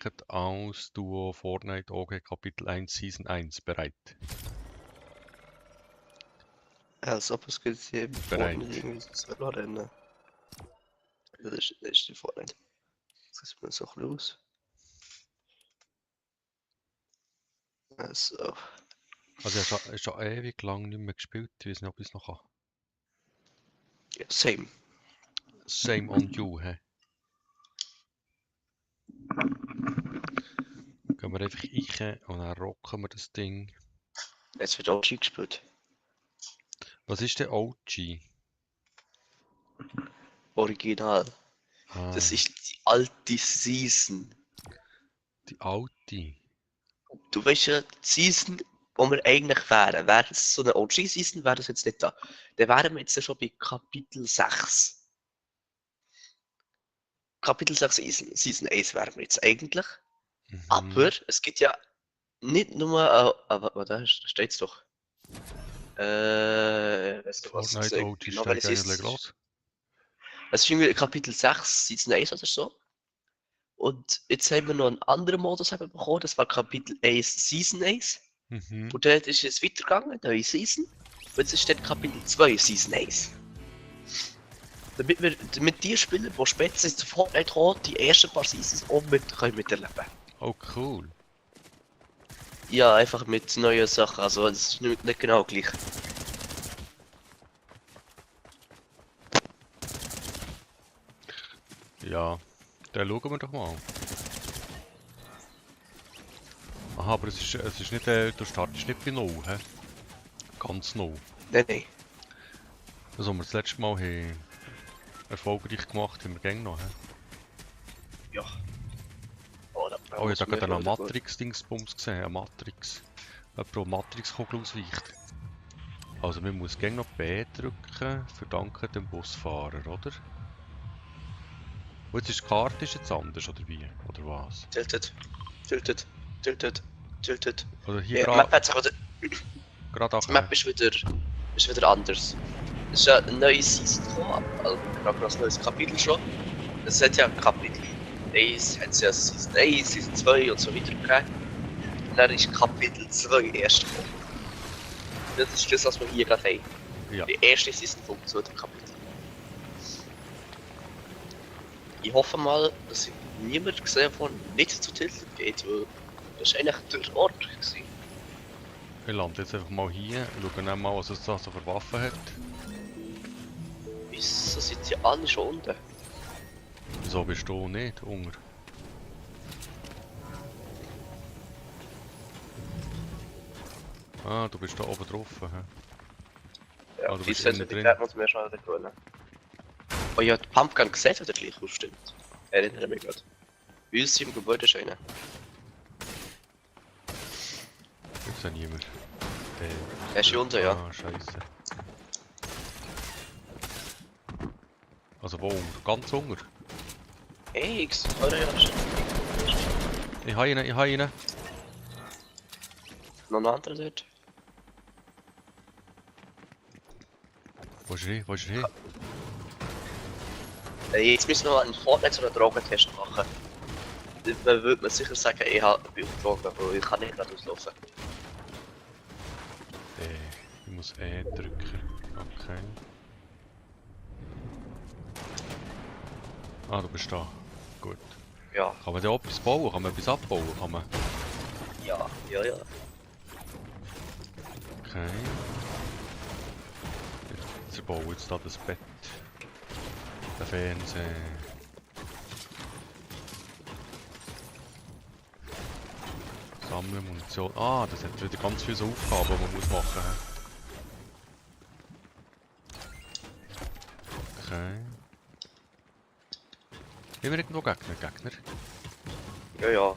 Ranked aus Duo Fortnite OG Kapitel 1 Season 1 bereit. Als ob es geht hier im Bereit. Fortnite irgendwie so selber rennen. Das ist die Fortnite. Das sieht mir so ein bisschen aus. Also, Also ich habe schon ewig lang nicht mehr gespielt, ich weiß nicht, ob ich es noch kann. ja, same. Same on you, hä? Gehen wir einfach rein und dann rocken wir das Ding. Jetzt wird OG gespielt. Was ist der OG? Original. Ah, Das ist die alte Season. die alte. Du weißt ja, die Season, wo wir eigentlich wären. Wäre es so eine OG-Season, wäre das jetzt nicht da. Dann wären wir jetzt ja schon bei Kapitel 6. Kapitel 6 Season 1 wären wir jetzt eigentlich. Mhm. Aber es gibt ja nicht nur. Aber da steht es doch. Weißt du was? Fortnite OG Genau, steigt welches eigentlich ist. los. Es ist irgendwie Kapitel 6, Season 1 oder so. Und jetzt haben wir noch einen anderen Modus bekommen, das war Kapitel 1, Season 1. Mhm. Und dort ist es weitergegangen, neue Season. Und jetzt ist dort Kapitel 2, Season 1. Damit die Spieler, die spätestens zu Fortnite kommen, die ersten paar Seasons auch miterleben können. Oh cool. Ja, einfach mit neuen Sachen, also es ist nicht genau gleich. Ja, dann schauen wir doch mal. Aha, aber es ist nicht, du startest nicht bei 0, hä? Ganz 0. Nein. Das, was wir das letzte Mal haben erfolgreich gemacht haben, wir gäng noch, hä? Ja. Oh, da Oh, ich habe gerade einen gut. Matrix-Dingsbums gesehen, eine Matrix. Jemand, der Matrix-Kugel ausweicht. Also, man muss gäng noch B drücken, verdanken dem Busfahrer, oder? Und jetzt ist die Karte ist jetzt anders, oder wie? Oder was? Tilted. Oder hier Ja, gerade Map hat sich wieder, gerade die Map ist wieder anders. Es ist ja eine neue Season gekommen, also gerade ein neues Kapitel schon. Es hat ja Kapitel 1, hat es ja Season 1, Season 2 und so weiter gegeben. Und dann ist Kapitel 2 erst gekommen. Das ist das, was wir hier gerade haben. Ja. Die erste Season vom zweiten Kapitel. Ich hoffe mal, dass ich niemand gesehen von nicht zu Tilted geht, weil das war eigentlich der Ort gewesen. Ich lande jetzt einfach mal hier, schaue dann mal, was es da so für Waffen hat. Wieso sind sie alle schon unten? Wieso bist du nicht unter? Ah, du bist da oben drauf, hä? Ja, Ah, du die bist innen Sensibilität drin. muss man schon wieder gewöhnen. Oh ja, die Pumpgun gesehen hat er gleich ausstimmt. Erinnere mich gerade. Bei uns im Gebäude ist einer. Gibt's ja niemand. Er ist hier unten, ja. Ah, scheiße. Also wo unter? Ganz unter? Hey, X, oder ja, schon. Ich habe ihn, ich habe ihn. Noch ein anderer dort. Wo ist er hin? Wo ist er hin? Jetzt müssen wir mal einen Fortnite oder einen Drogentest machen. Dann würde man sicher sagen, ich habe Drogen, aber ich kann nicht gerade auslaufen. Ich muss E drücken. Okay. Ah, du bist da. Gut. Ja, Kann man da etwas bauen? Kann man etwas abbauen? Kann man... ja. Okay. Jetzt zerbauen wir jetzt da das Bett. Der Fernseher. Sammeln Munition. Ah, das hat wieder ganz viele Aufgaben, die man muss machen muss. Okay. Haben wir irgendwo Gegner? Ja.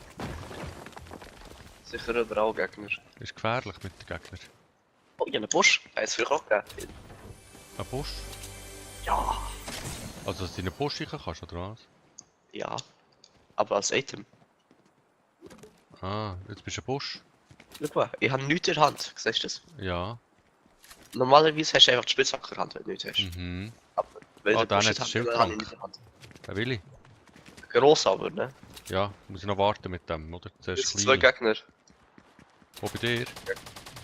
Sicher überall Gegner. Ist gefährlich mit den Gegnern. Oh, ja, einen Busch. Er hat es früher auch gegeben. Ein Busch? Ja. Also, dass du in einen Busch rein kannst, oder was? Ja. Aber als Item. Ah, jetzt bist du ein Busch. Schau mal, ich habe nichts in der Hand. Siehst du das? Ja. Normalerweise hast du einfach die Spitzhacke in der Hand, wenn du nichts hast. Mhm. Aber weil Ah, der dann Busch hat hat, es Schildtrank. habe ich nicht in der Hand. Der Willi. Gross aber, ne? Ja, muss ich noch warten mit dem, oder? Es Zuerst sind zwei kleine. Gegner. Wo bei dir?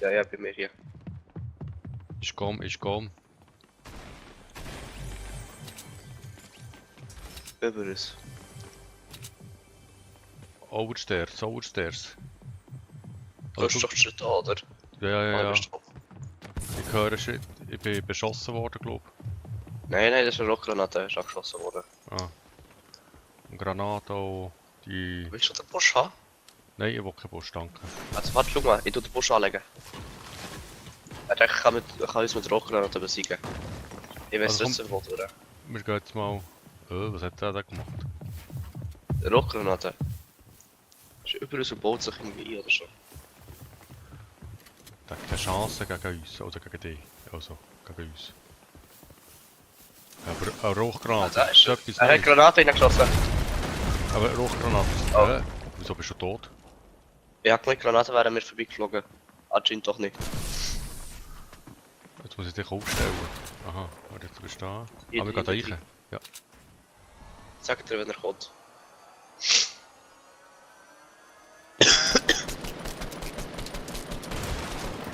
Ja, bei mir hier. Ich komm. Über uns. Overstairs. Du bist doch schon da, oder? Ja. Bist du da? Ich höre Schritt. Ich bin beschossen worden, glaube Nein, das ist eine Rockgranate, ist abgeschossen worden. ich. Ah. Und Granate auch. Die... Willst du den Busch haben? Nein, ich will keinen Busch, danke. Also warte, schau mal, ich tu den Busch anlegen. Er denkt, ich kann uns mit Rockgranaten besiegen. Ich weiß Also nicht, wo durch. Wir gehen jetzt mal... was hat der da gemacht? Rockgranate. Ist über uns und baut sich irgendwie ein oder so. Der hat keine Chance gegen uns, oder gegen dich. Also, gegen uns. Aber eine Rauchgranate, Da ist er. etwas Er hat Neues. Granate reingeschossen. Aber eine Rauchgranate. Oh. Wieso bist du tot? Ich hab gemeint, Granaten wären mir vorbeigeflogen. Anscheinend doch nicht. Jetzt muss ich dich aufstellen. Aha, warte, jetzt bist du da. Hier, Aber wir gehen da rein. Ja. Sagt dir, wenn er kommt.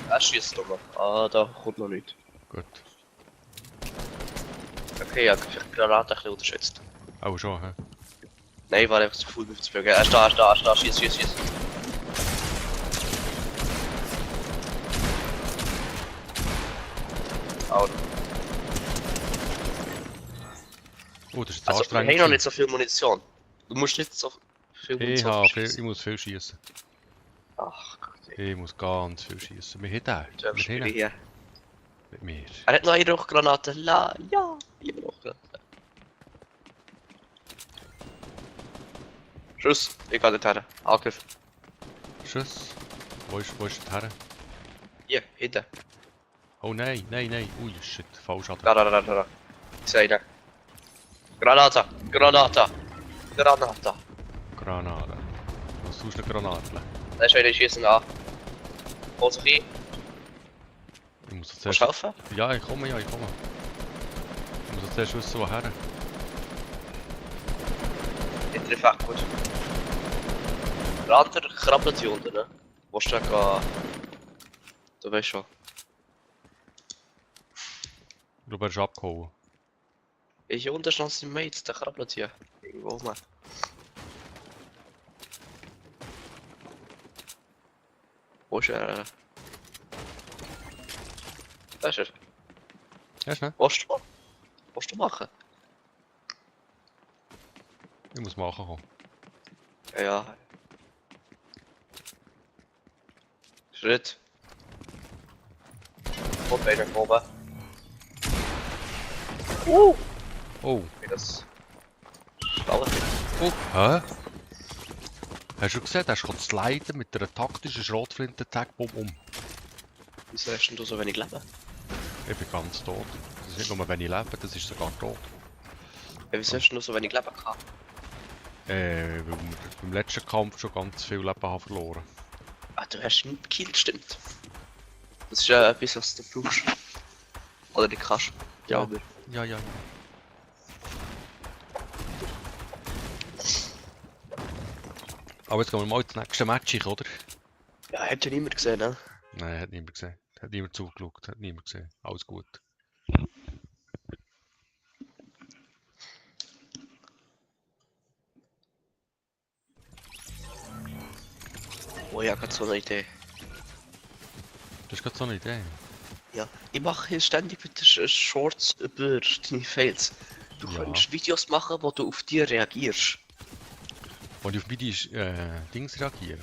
Er schießt doch noch. Ah, da kommt noch nichts. Gut. Okay, ja, vielleicht die Granate ein bisschen unterschätzt. Auch schon, hä? Nein, ich war einfach zu viel zu fliegen. Er ist da, schieß. Au. Oh, das ist jetzt Also, wir anstrengend. haben noch nicht so viel Munition. Du musst nicht so viel Ich Munition habe viel, schiessen. ich muss viel schießen. Ach Gott, ey. Ich muss ganz viel schießen. Wir haben den. Du hast Wir haben ihn. hier. Mit mir. Er hat noch eine Rauchgranate. Ja, ich habe Rauchgranate. Schuss, ich gehe dorthin. Angriff. Schuss. Wo ist der her? Hier, hinten. Oh nein. Ui, shit. Fallschaden. Da. Ich sehe ihn. Granate. Granate. Was tust du eine Granate? Da ist einer schießen an. Holt sich ein. Ich muss jetzt Willst zuerst... du helfen? Ja, ich komme. Ich muss jetzt zuerst wissen, woher. Ich treffe echt gut. Der andere krabbelt hier unten, ne? Wo du gehen? Du weißt schon. Du wirst abgehauen. Hier unten ist noch sein Mate, der krabbelt hier. Irgendwo rum. Wo ist er? Da ist er. Ja, schnell. Was du machen? Ich muss machen kommen. Ja. Schritt. Kommt einer oben. Oh! Okay, das... Schlauer. Oh! Hä? Hast du gesehen, der ist sliden mit einer taktischen Schrotflinte-Tag-Bomb um. Wieso hast denn du so wenig Leben? Ich bin ganz tot. Das ist nicht nur, wenn ich lebe, das ist sogar tot. Ja, wieso hast du so wenig Leben gehabt? Weil wir beim letzten Kampf schon ganz viel Leben haben verloren. Ah, du hast nicht gekillt, stimmt. Das ist ja etwas, was du brauchst. Oder die kannst. Ja. Aber Ja. Aber jetzt gehen wir mal ins nächste Match, oder? ja, hat ja niemand gesehen, ne? Nein, hat niemand gesehen. Hat niemand zugeschaut, hat niemand gesehen. Alles gut. Oh ja, gerade so eine Idee. Das ist gerade so eine Idee. Ja, ich mache hier ständig wieder Shorts über deine Fails. Du Ja. kannst Videos machen, wo du auf die reagierst. Und ich auf meine Dings reagieren.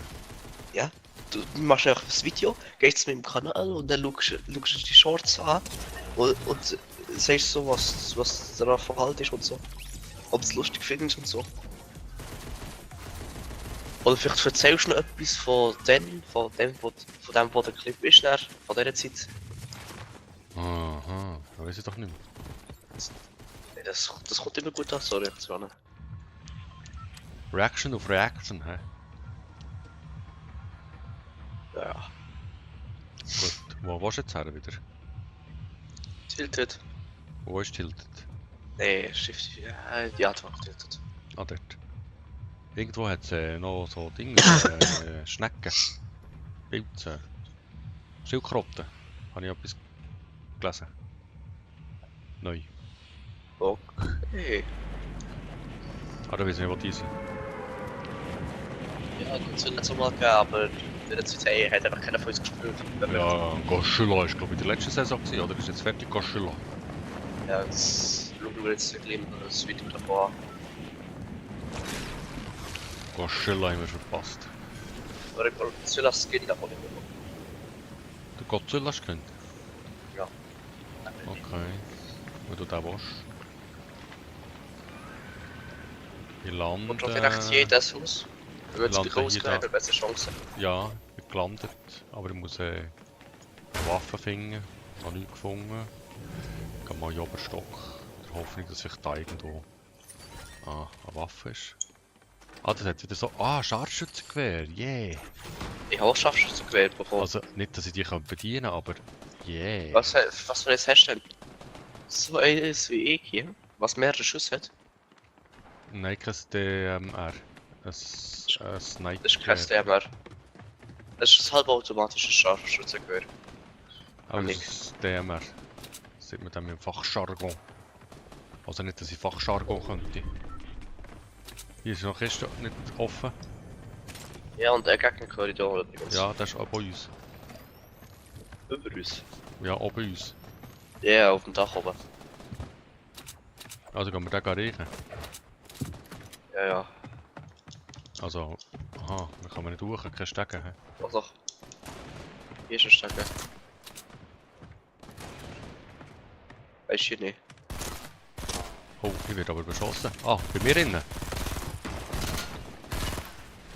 Ja? Du machst einfach das Video, gehst zu meinem Kanal und dann schaust du die Shorts an und sagst so, was daran verhalten ist und so. Ob du es lustig findest und so. Oder vielleicht erzählst du noch etwas von dem, wo der Clip ist, dann, von dieser Zeit. Aha, das weiß ich doch nicht mehr. Nee, das kommt immer gut an, so Reaktionen. Reaction auf Reaction, hä? Ja. Gut. Wo warst du jetzt her wieder? Tilted. Wo ist Tilted? Nee, Shift. Ja, die Antwort tilted. Ah, dort. Irgendwo hat es noch so Dinge, Schnecken, Pilze, Schildkröten. Habe ich etwas gelesen. Neu. Okay. Ah, da weiss ich nicht, wo die sind. Ja, gut, es wird nicht so mal gegeben, aber in der Zeit hey, hat einfach keiner von uns gespielt. Ja, Goschula ist glaube ich in der letzten Saison gewesen, oder? Ist jetzt fertig Goschula? Ja, das schauen wir jetzt gleich mal das Video davor an. Goschula haben wir verpasst. Aber ich wollte das Sylas Skin davon nicht mehr. Der Godzilla hast du gehört? Ja. Okay. Wenn du den willst. Ich lande... Und schon vielleicht jedes Haus. Wenn wir jetzt lande gleich hier ausgehen, haben da. wir bessere Chancen. Ja, ich bin gelandet, aber ich muss Waffen finden. Ich habe nichts gefunden. Ich gehe mal in den Oberstock. In der Hoffnung, dass ich da irgendwo eine Waffe ist. Ah, das hat wieder so... Ah, Scharfschützengewehr, yeah! Ich habe auch Scharfschützengewehr bekommen. Also, nicht, dass ich die bedienen kann, aber yeah! Was für ein hast du denn? So eines wie ich hier, was mehrere Schüsse hat. Nein, kein DMR. Ein Sniper. Das ist kein DMR. Das ist ein halbautomatisches Scharfschützengewehr. Aber das nicht. ist DMR. Das sieht man dann im Fachjargon. Also nicht, dass ich Fachjargon könnte. Hier ist noch Kiste nicht offen. Ja, und der Gegnerkorridor übrigens. Ja, das ist auch bei uns. Über uns. Ja, auch bei uns. Ja, auf dem Dach oben. Also gehen wir den riechen. Ja, ja. Also, aha, da kann man nicht durch, keine Stege. He? Doch, doch. Hier ist ein Stecker. Weiß hier nicht. Oh, ich werde aber beschossen. Ah, bei mir innen.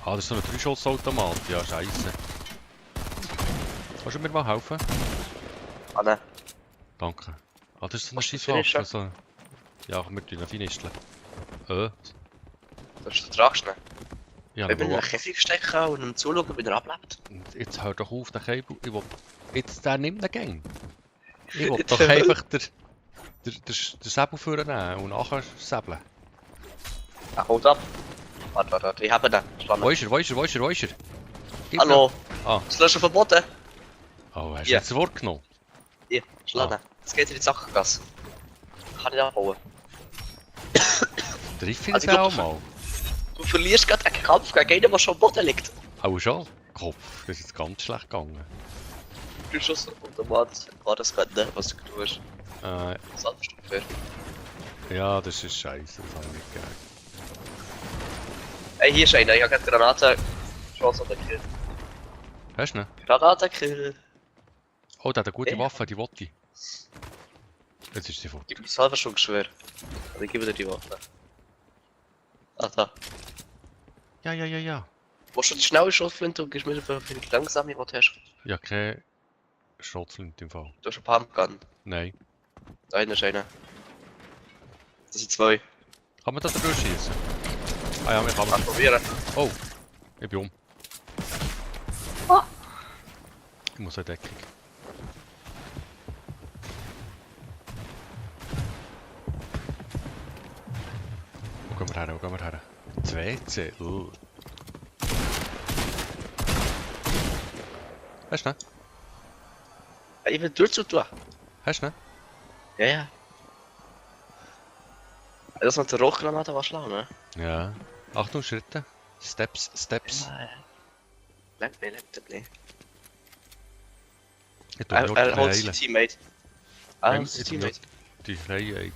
Ah, das ist so ein 3-Schuss-Automat. Ja, scheisse. Kannst du mir mal helfen? Ah, ne. Danke. Ah, das ist so eine Kannst du Scheisswaffe. finishen? So. Ja, wir tun eine Finisteln. Das ist der Tragschnee. Ja, Wenn wir in aber einen Käfig stecken und ihm zuschauen, wie er ablebt. jetzt hör doch auf, den Kabel. Ich will... Jetzt der nimmt den Gang. Ich will doch einfach den Säbel vornehmen und nachher säbeln. Er haut ab. Warte, ich habe ihn. Spannend. Wo ist er? Wo ist er? Wo ist er? Wo ist er? Gib Hallo. mir. Ah. Das Löschen verboten. Oh, hast du Ja. jetzt das Wort genommen? Hier, schlagen. Es geht in die Sachengasse. Kann ich abbauen. Triff ihn Also jetzt ich auch glaub, mal. Du verlierst gerade einen Kampf gegen einen, der schon am Boden liegt. Auch schon? Kopf, das ist jetzt ganz schlecht gegangen. Du Schuss Automat war das gerade nicht, was du tust. Äh, Salbstückwehr. ja, das ist scheiße, das habe ich nicht gegeben. Ey, hier ist einer, ich habe gerade Granate. Chance auf den Kill. Hast du ihn? Granate-Kill. Oh, der hat eine gute Ja. Waffe, die wollte ich. Jetzt ist sie fort. Ich bin selber schon schwer. Aber ich gebe dir die Waffe. Ah, da. Ja. Wo schon die schnelle Schrotflinte und gibst mir dafür für die langsame, die du hast. Ja, keine Schrotflinte im Fall. Du hast ein Pumpgun. Nein. Da hinten ist einer. Das sind zwei. Kann man da durchschießen? Ah ja, wir kann man. Mal probieren. Oh, ich bin um. Ah. Ich muss eine Deckung. Wo gehen wir her? Wo gehen wir her? Das WC. Hast du ihn? Ich will durchzutun. Hast du ihn? Ja. Das mit der Rauchgranate war schlau, ne? Ja. Achtung, Schritte. Steps. Ja. Lenkt nicht. Ich tue nur die Er holt sein heilen. Teammate. Er Ich hat sein tue nur Teammate. die Reihe.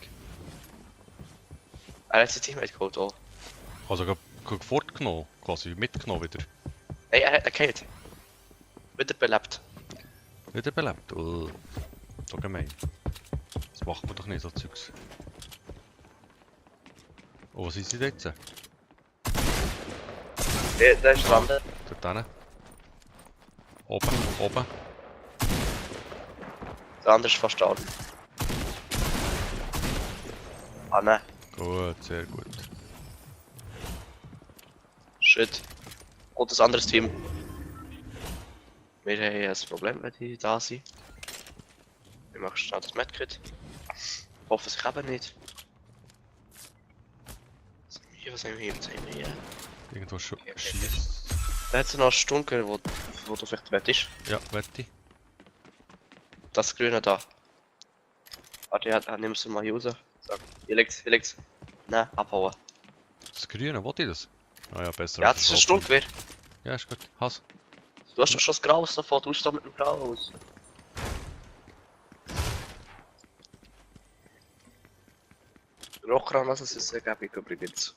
Er hat sein Teammate geholt auch. Also fortgenommen, quasi mitgenommen wieder. Ey, er geht. Wieder belebt. Wieder belebt. Oh, so gemein. Das macht man doch nicht, so Zeugs. Oh, was ist sie jetzt? Der ist dran. Dort hinten. Oben. Der andere ist fast down. Ah ne, Gut, sehr gut. shit. Und das andere Team. Wir haben ein Problem, wenn die da sind. Wir machen schnell das Medkit. Hoffen sich eben nicht. Was haben wir hier? Irgendwo Okay. schießt. Da hat es noch eine Stunde, wo du vielleicht wettest. Ja, wette. Das Grüne da. Warte, ja, nimmst du mal hier raus. Sag, hier liegt's. Nein, abhauen. Das Grüne, wollte ich das? Ah ja, besser Ja, als das ist ein Rot. Sturmgewehr. Ja, ist gut. Hass. Du hast doch schon das Graues davon, du hast doch mit dem Grau aus. Rochran, das ist sehr gäbig übrigens.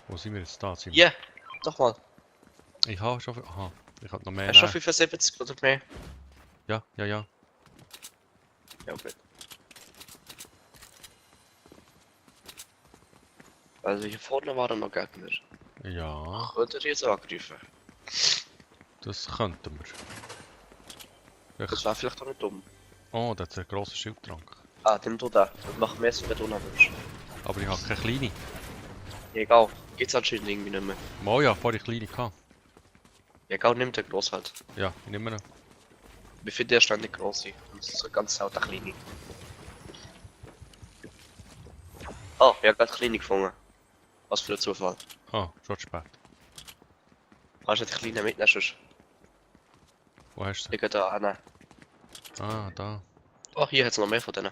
Wo sind wir jetzt da? Sind Ja, doch mal. Ich habe schon. Aha, ich habe noch mehr. Hast du schon nehmen. 75 oder mehr? Ja. Ja, okay. Also hier vorne waren noch Gegner. Ja, Könnt ihr jetzt angreifen? das könnten wir. Das wäre vielleicht auch nicht dumm. Oh, da hat einen grossen Schildtrank. Ah, nimm du den. Das macht mehr Sinn, wenn du noch willst. Aber ich habe keine kleine. Ja, egal. Gibt's anscheinend irgendwie nicht mehr. Mal ja, vorher kleine gehabt. Ja, egal, nimm den groß halt. Ja, ich nehme ihn. Wir finden der ständig groß sein. Und es ist so ganz halt eine kleine. Oh, ich habe gerade kleine gefunden. Was für ein Zufall. Ah, schon spät. Kannst du die kleine mitnehmen? Sonst Wo hast du sie? liegen da an. Ah, da. Oh, hier hat es noch mehr von denen.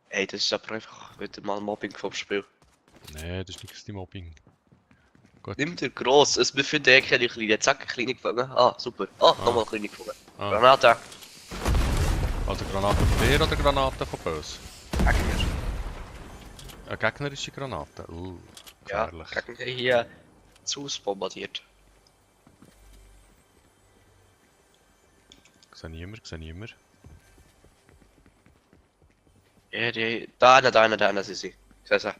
Ey, das ist aber einfach wieder mal Mobbing vom Spiel. Nee, das ist nichts die Mobbing. Gut. Nimm den gross, es befindet eh keine kleine. Zack, kleine gefangen. Ah, super. Ah, Ah. nochmal kleine gefangen. Ah, Granate. also Granaten von dir oder Granaten von Bös? Gegner. Eine gegnerische Granate. Ja, Gefährlich. Gegner hier zu bombardiert. Sehe niemand, sehe niemand. Ja, da sind sie. Ich sehe sie.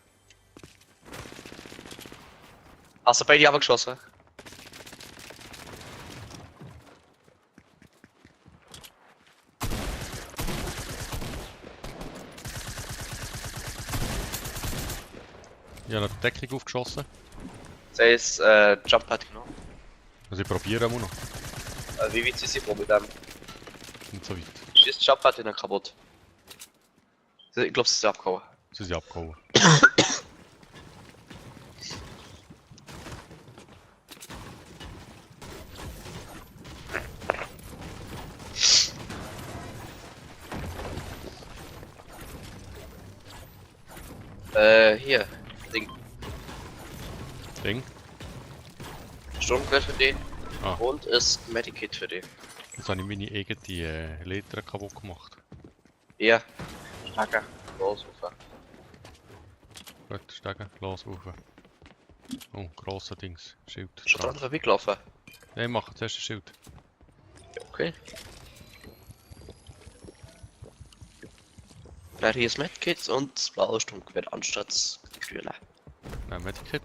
Hast du beide abgeschossen? Ich habe eine Deckung aufgeschossen. Sie ist Jumppad genommen. Also ich probiere auch noch. Wie weit sind sie von mit dem? Nicht so weit. Schießt Jumppad in den kaputt. Ich glaube, sie ist abgehauen. Sie sind abgehauen. Hier. Ding. Sturmgewehr für den. Ah. Und ein Medikit für den. Jetzt habe ich meine eigene Leiter kaputt gemacht. Ja. Stärker. Los, rauf. Gut, steigen, los, rauf. Oh, grosser Dings. Schild. Schon dran vorbeigelaufen. Nein, mach zuerst ein Schild. Ja, okay. Dann hier ist Medkit und das blaue Sturmgewehr anstatt das grüne. Nein, Medikit.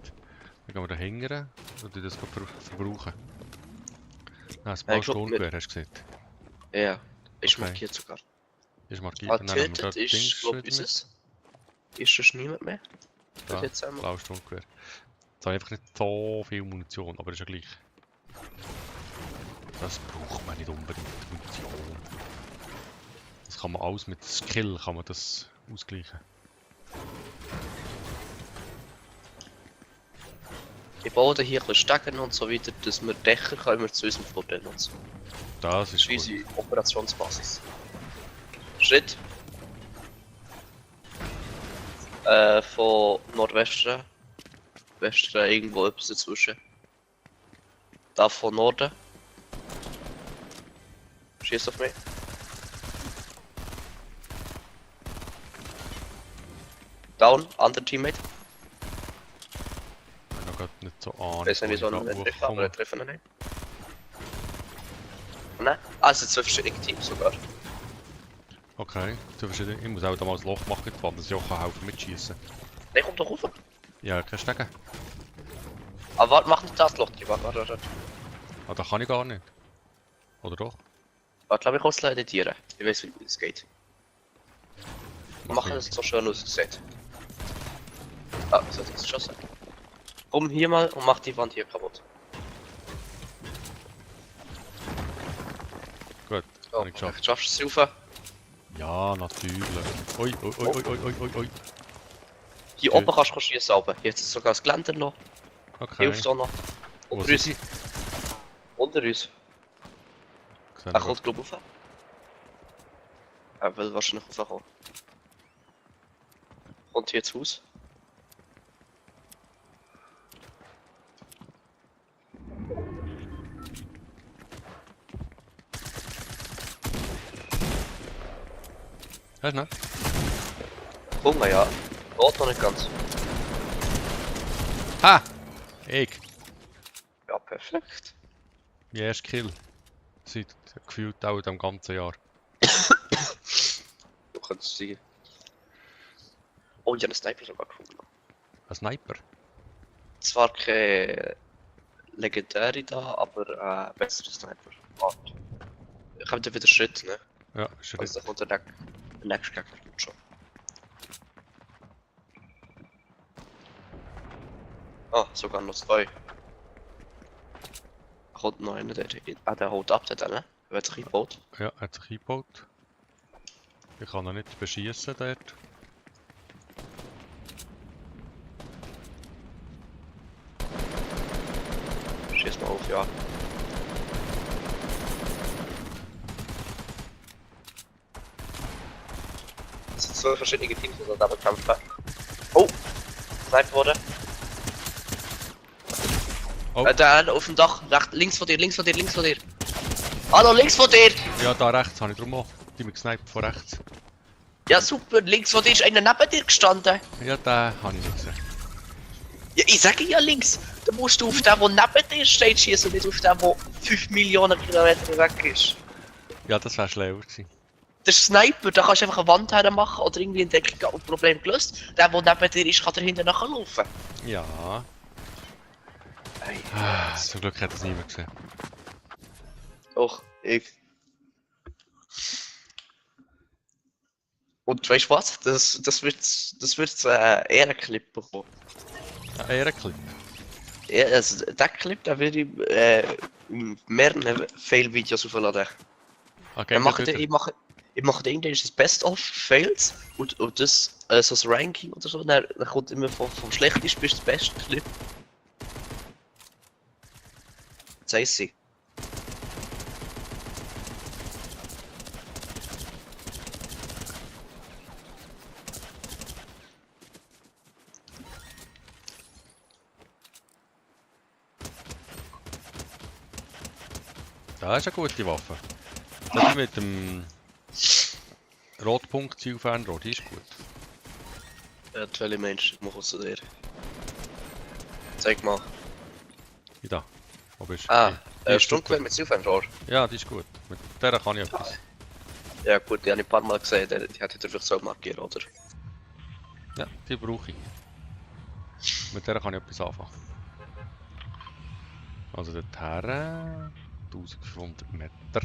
Dann gehen wir da hingern und das verbrauchen. Nein, das blaue ich glaub, Sturmgewehr, hast du gesehen? Ja. Ist Okay. markiert sogar. Ist markiert. Ah, Dann nehmen wir tötet dort Dings ist, glaub wieder ist mit. es? Ist schon niemand mehr? Da, Jetzt einmal. blaues Sturmgewehr. Jetzt habe ich einfach nicht so viel Munition, aber ist ja gleich. Das braucht man nicht unbedingt, Munition. Das kann man alles mit Skill kann man das ausgleichen. Ich baue da hier ein bisschen Stecken und so weiter, dass wir Dächer können wir zu unserem Vorteil nutzen. Das Das ist ist gut. unsere Operationsbasis. Schritt. Von Nordwesten. Westen irgendwo etwas dazwischen. Da von Norden. Schieß auf mich. Down, anderer Teammate. Ich habe noch grad nicht so Ahnung. Ich weiß nicht, wieso wo er ich nicht da trifft, aber er hochkomme. trifft ihn nicht. Nein, also zwei verschiedene Teams sogar. Okay, zu verschiedenen. Ich muss auch da mal ein Loch machen, dass ich auch helfen mitschießen. Der kommt doch rauf. Ja, kein Stecken. Aber warte, mach nicht das Loch, warte. Ah, da kann ich gar nicht. Oder doch? Warte, lass mich kurz editieren. Ich weiß, wie es geht. Machen ich. es so schön aussieht. Ah, so hat es geschossen. Komm hier mal und mach die Wand hier kaputt. Gut, Oh, habe ich geschafft. schaffst du es rauf? Ja, natürlich. Ui, ui, ui, ui, ui, ui, ui. Hier Okay. oben kannst du schießen, aber jetzt ist sogar das Geländer noch. Okay. Hilft auch noch. Wo Unter sind uns. sie? Unter uns. Sehen Er wir kommt glaube ich rauf. Er will wahrscheinlich raufkommen. Kommt hier ins Haus. Hast du nicht? Guck mal, ja. Rot noch nicht ganz. Ha! Ich. Ja, perfekt. Mein erster Kill. Seit gefühlt auch in dem ganzen Jahr. Du kannst sie. Oh, ich habe einen Sniper sogar gefunden. Ein Sniper. Zwar keine legendäre da, aber bessere Sniper. Art. Ich habe wieder Schritt, ne? Ja, Schritt. Also da kommt der nächste Gegner kommt schon. Ah, sogar noch zwei. Da kommt noch einer, der haut ab, der ne? Der hat sich eingebaut. Ja, hat sich eingebaut. Ich kann ihn nicht beschießen dort. Schieß mal auf, ja. Das sind zwei verschiedene Teams, die da bekämpfen. Oh! Sniper wurde. Oh. Da auf dem Dach, links von dir, links von dir, links von dir. Hallo, links von dir! Ja, da rechts habe ich drum auch. Die mich gesniped von rechts. Ja super, links von dir ist einer neben dir gestanden. Ja, den habe ich nicht gesehen. Ja, ich sage ja links. Da musst du auf den, der neben dir steht, schießen, nicht auf den, der 5 Millionen Kilometer weg ist. Ja, das wäre schlauer gewesen. Der Sniper, da kannst du einfach eine Wand hermachen oder irgendwie ein Deckung und Problem gelöst. Der neben dir ist, kann da hinten nachlaufen. Ja. Hey, Zum Glück hat das niemand gesehen. doch, ich. Und weißt du was? Das wird Ehrenclip bekommen. Ein Ehrenclip. Ja, also, der Clip, der wird in mehreren Fail-Videos aufladen. Okay, Ich mache irgendwann das Best-of-Fails und das so das Ranking oder so, dann kommt immer vom schlechtesten bis zum besten Clip. Das heisst sie. Das ist eine gute Waffe. Das mit dem Rotpunkt Zielfernrohr, die ist gut. Welche Menschen machen zu dir? Zeig mal. Wie da. Wo bist du? Ah, Die ist Sturmquelle mit Zielfernrohr. Ja, die ist gut. Mit der kann ich etwas. Ja gut, die habe ich ein paar Mal gesehen, die hätte ich vielleicht so markieren, oder? Ja, die brauche ich. Mit der kann ich etwas anfangen. Also dort her 1500 Meter.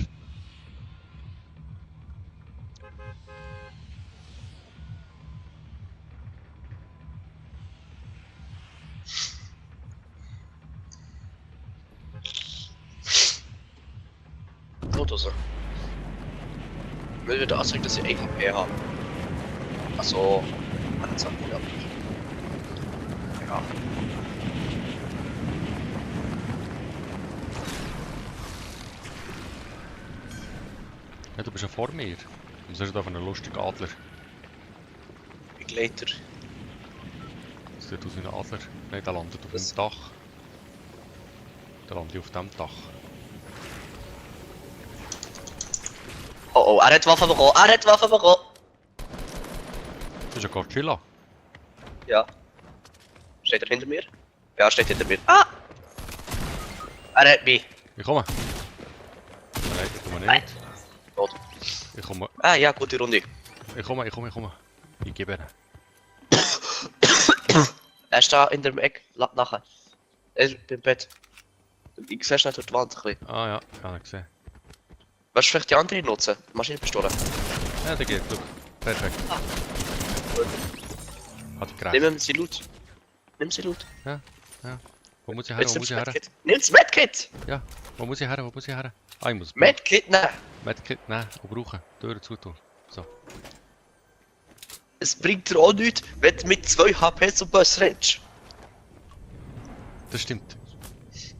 Oder so. Ich will wieder ausdrücken, dass ich EVP habe. Achso, meine Sachen ja. Ja. Ja, du bist ja vor mir. Du siehst auf einen lustigen Adler. Begleiter. Das sieht aus wie ein Adler. Nein, der landet auf dem Dach. Der landet auf dem Dach. Oh oh, er hat Waffe bekommen, er hat Waffe bekommen! Das ist ein Godzilla. Ja. Steht er hinter mir? Ja, er steht hinter mir. Ah! Er hat mich. Ich komme. Nein, ich komme Nein. nicht. Tot. Ich komme. Ah ja, gute Runde. Ich komme. Ich gebe ihn. Er ist da in der Ecke, nachher. Er ist beim Bett. Ich sehe schnell durch die Wand ein bisschen. Ah ja, habe ich gesehen. Willst du vielleicht die andere nutzen? Die Maschinenpistole. Ja, der geht, look. Perfekt. Ah. Gut. Hat ich gerecht. Nimm sie Loot. Nimm sie Loot. Wo muss ich her? Jetzt Wo muss nimmst ich du her? Medkit. Nimm's Medkit! Wo muss ich her? Wo muss ich her? Ah, ich muss Medkit, nein! Medkit nehmen und brauchen. Türen zutun. So. Es bringt dir auch nichts, wenn du mit 2 HP zum Boss rennst. Das stimmt.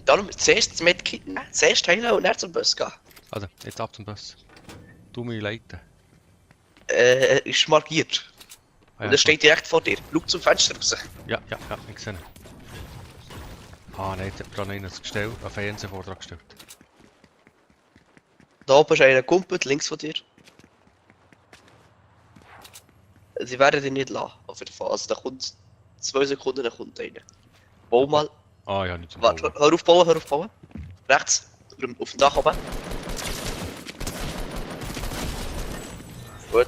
Darum zuerst das Medkit nehmen, zuerst heilen und dann zum Bus gehen. Also, jetzt ab zum Bus. Du mich leiten. Ist markiert. Ah, Und er steht direkt vor dir. Schau zum Fenster raus. Ja, ich sehe ihn. Ah nein, jetzt hat gerade einer das Gestell, einen Fernsehvortrag gestellt. Da oben ist einer Kumpel, links von dir. Sie werden dich nicht lassen, auf jeden Fall. Also da kommt 2 Sekunden, dann kommt einer. Bau mal. Ah ja, nicht zum Warte, Bauen. hör auf bauen, hör auf bauen. Rechts, auf dem Dach oben. Gut.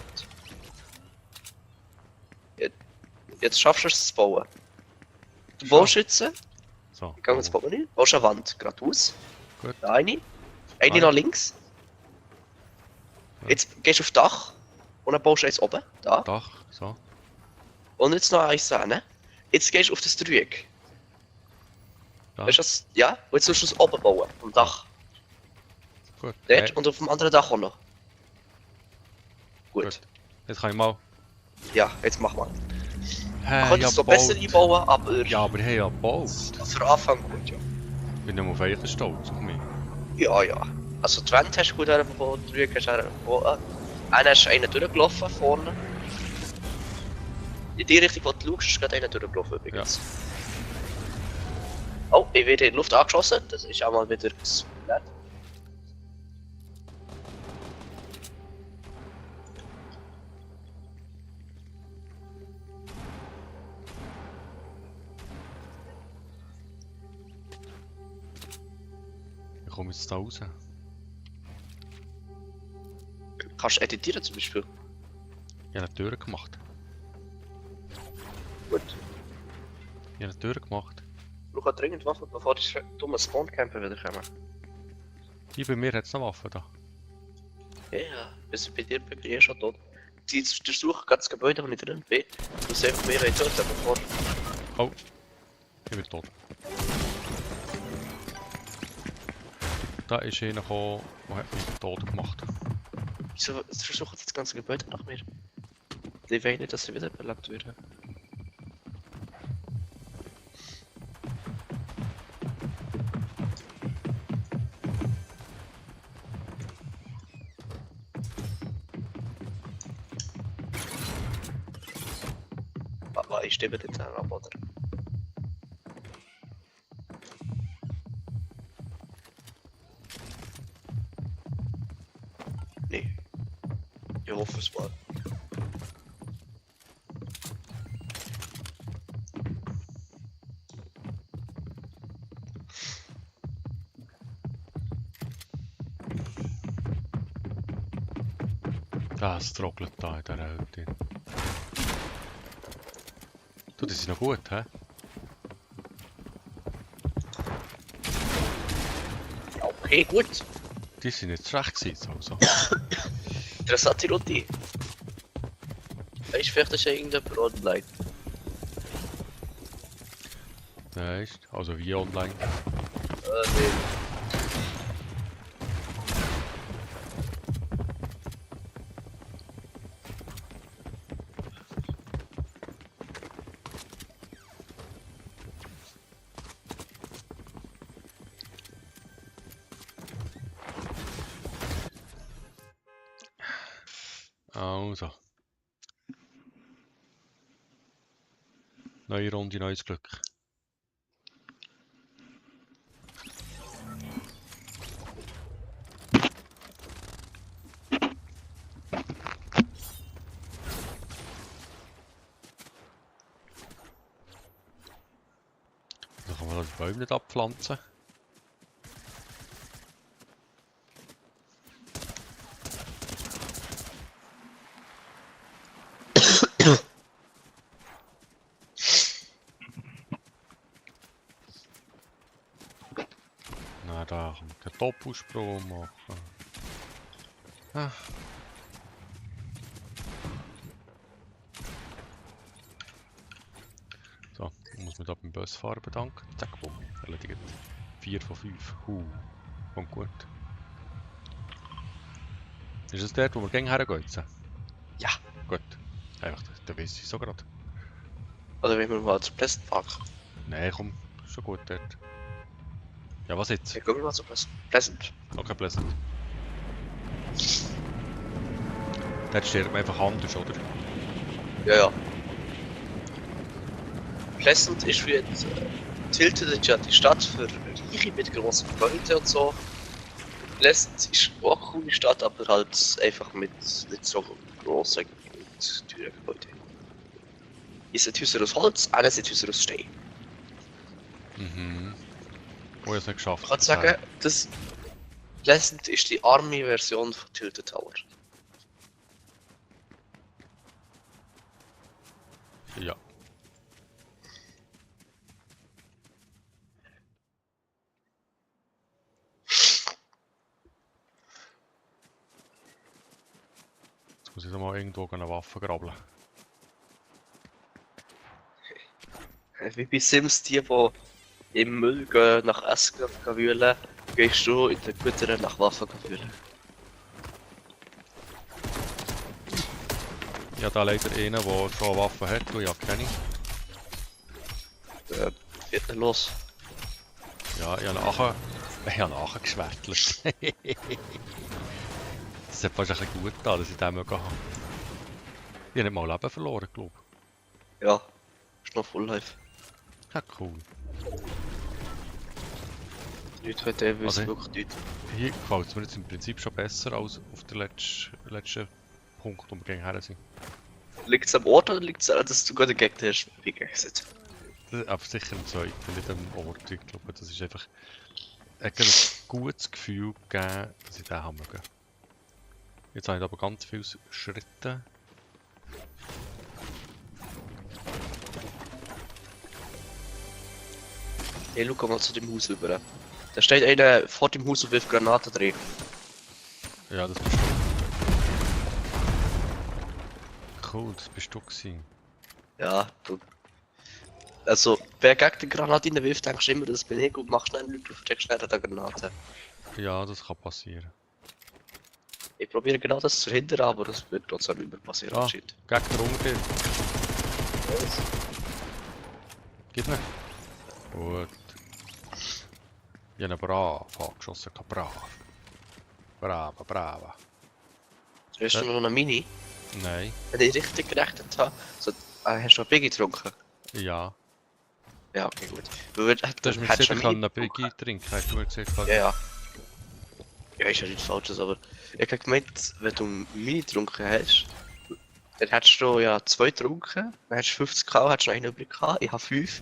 Jetzt schaffst du es zu bauen. Du baust jetzt. So, Geh jetzt bauen nicht. Baust eine Wand geradeaus. Gut. Da eine. Eine Ah, nach links. Ja. Jetzt gehst du auf das Dach. Und dann baust du eins oben. Da. Dach, so. Und jetzt noch eins hin. Jetzt gehst du auf das Dreieck. Da. Weißt du das? Ja? Und jetzt musst du es oben bauen. Vom Dach. Gut. Dort und auf dem anderen Dach auch noch. Gut. Gut. Jetzt kann ich mal... Ja, jetzt mach mal. Hä, Man könnte es so besser einbauen, aber Ja, aber hey, ja, gebaut. für Anfang gut, ja. Ich bin nicht mehr auf euch stolz auf mich. Ja. Also die Wand hast du gut hergebaut, die Rücken hast du hergebaut. Einer ist einer durchgelaufen vorne. In die Richtung, wo du schaust, ist gerade einer durchgelaufen übrigens. Oh, ich werde in die Luft angeschossen, das ist auch mal wieder nett. Ich komme jetzt da raus. Kannst du editieren zum Beispiel? Ich habe eine Tür gemacht. Gut. Ich habe eine Tür gemacht. Schau dringend Waffen, bevor die dummen Spawncamper wieder kommen. Hier bei mir hat es noch Waffen da. Ja, bis bei dir bin ich schon tot. Die durchsuchen gerade das Gebäude, wo ich drin bin. Du siehst mehr als tot, bevor. Oh. Ich bin tot. Da ist einer gekommen, der hat mich tot gemacht. Wieso versuchen sie das ganze Gebäude nach mir? Die wollen nicht, dass sie wiederbelebt werden. Aber ich stimme den ab, oder? Nee. Ich hoffe es mal. Das trockelt da in dieser Hütte. Du, die sind noch gut, hä? Ja, okay, gut. Die sind nicht schlecht gewesen, also. Interessante Runde. Weißt du, vielleicht ist ja irgendjemand online. Weißt du? Also wie online. Nee. Also. Neue Runde, neues Glück. Dann kann man die Bäume nicht abpflanzen. Na, da kann man den Doppelsprung machen. Ah. So, dann muss man da beim Busfahrer bedanken. Zack, bumm, erledigt. 4 von 5. Kommt gut. Ist es dort, wo wir gegen hergehen jetzt? Ja. Gut. Einfach, da weiss ich so gerade. Oder wenn wir mal zum Plätzpark. Nein, komm, schon gut dort. Ja, was jetzt? Ja, gehen wir mal zu Pleasant. Okay, Pleasant. Dort stirbt man einfach anders, oder? Ja, ja. Pleasant ist wie Tilted ist ja die Stadt für Reiche mit grossen Gebäuden und so. Pleasant ist auch eine coole Stadt, aber halt einfach mit nicht so grossen und teuren Gebäuden. Ist ein Häuser aus Holz, eines sind Häuser aus Stein. Mhm. Oh, ich hab's nicht geschafft. Ich kann sagen, das Pleasant ist die arme Version von Tilted Tower. Ja. Jetzt muss ich mal irgendwo eine Waffe grabeln. Wie bei Sims, die im Müll gehen, nach Essen wühlen, gehst du in den Gütern nach Waffen wühlen. Ich habe da leider einen, der schon eine Waffe hat, und ich habe keine. Geht nicht los. Ja, ich habe nachher geschwertelt. Das hat fast ein bisschen gut getan, dass ich den mögen habe. Ich habe nicht mal Leben verloren, glaube ich. Ja, ist noch Full Life. Ja, cool. Nicht wenn der Also, wirklich nicht. Hier gefällt es mir jetzt im Prinzip schon besser als auf der letzten Punkt, wo wir gegen her sind. Liegt es am Ort oder liegt es daran, dass du gerade Gegner hast gegessen? Aber sicher im zweiten, nicht am Ort. Ich glaube, das ist einfach ein gutes Gefühl gegeben, dass ich den haben möge. Jetzt habe ich aber ganz viele Schritte. Hey, schau mal zu dem Haus rüber. Da steht einer vor dem Haus und wirft Granaten drin. Ja, das bist du. Cool, das bist du gewesen. Ja, du. Also, wer gegen die Granate wirft, denkst du immer, das bin ich und machst schnell Leute auf, checkst schnell die Granate. Ja, das kann passieren. Ich probiere genau das zu verhindern, aber das wird trotzdem immer passieren. Ah, Anscheinend. Gegner unter dir. Gib mir. Gut. Ich habe ihn brav angeschossen, brav. Brava, brava. Hast du noch eine Mini? Nein. Wenn ich richtig gerechnet habe, so, hast du noch Biggie getrunken? Ja. Ja, okay, gut. Du Du hast mir gesagt, ich kann einen Biggie trinken, hast du mir gesagt? Ja, ja. Ja, ist ja nichts Falsches, aber ich habe gemeint, wenn du Mini getrunken hast, dann hättest du ja 2 getrunken, dann hättest du 50 gehabt, hättest du noch einen übrig gehabt, ich habe 5.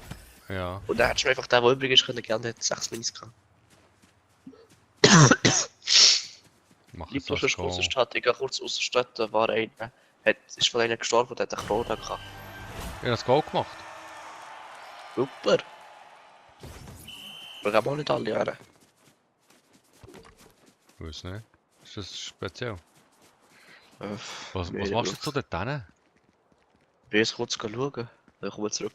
Ja. Und dann hättest du einfach den, der übrig ist, können gerne, der hat 6 Minis gehabt. Mach Die jetzt plus was ist große go. Stadt, ich gehe kurz aus der Stadt, da war einer, ist von einer gestorben, der hat eine Krone gehabt. Ich habe das Goal gemacht. Super! Wir haben auch nicht alle Jahre. Ich weiß nicht. Ist das speziell? Äh, Was nee, machst du jetzt so dort hin? Ich bin jetzt kurz schauen, dann kommen wir zurück.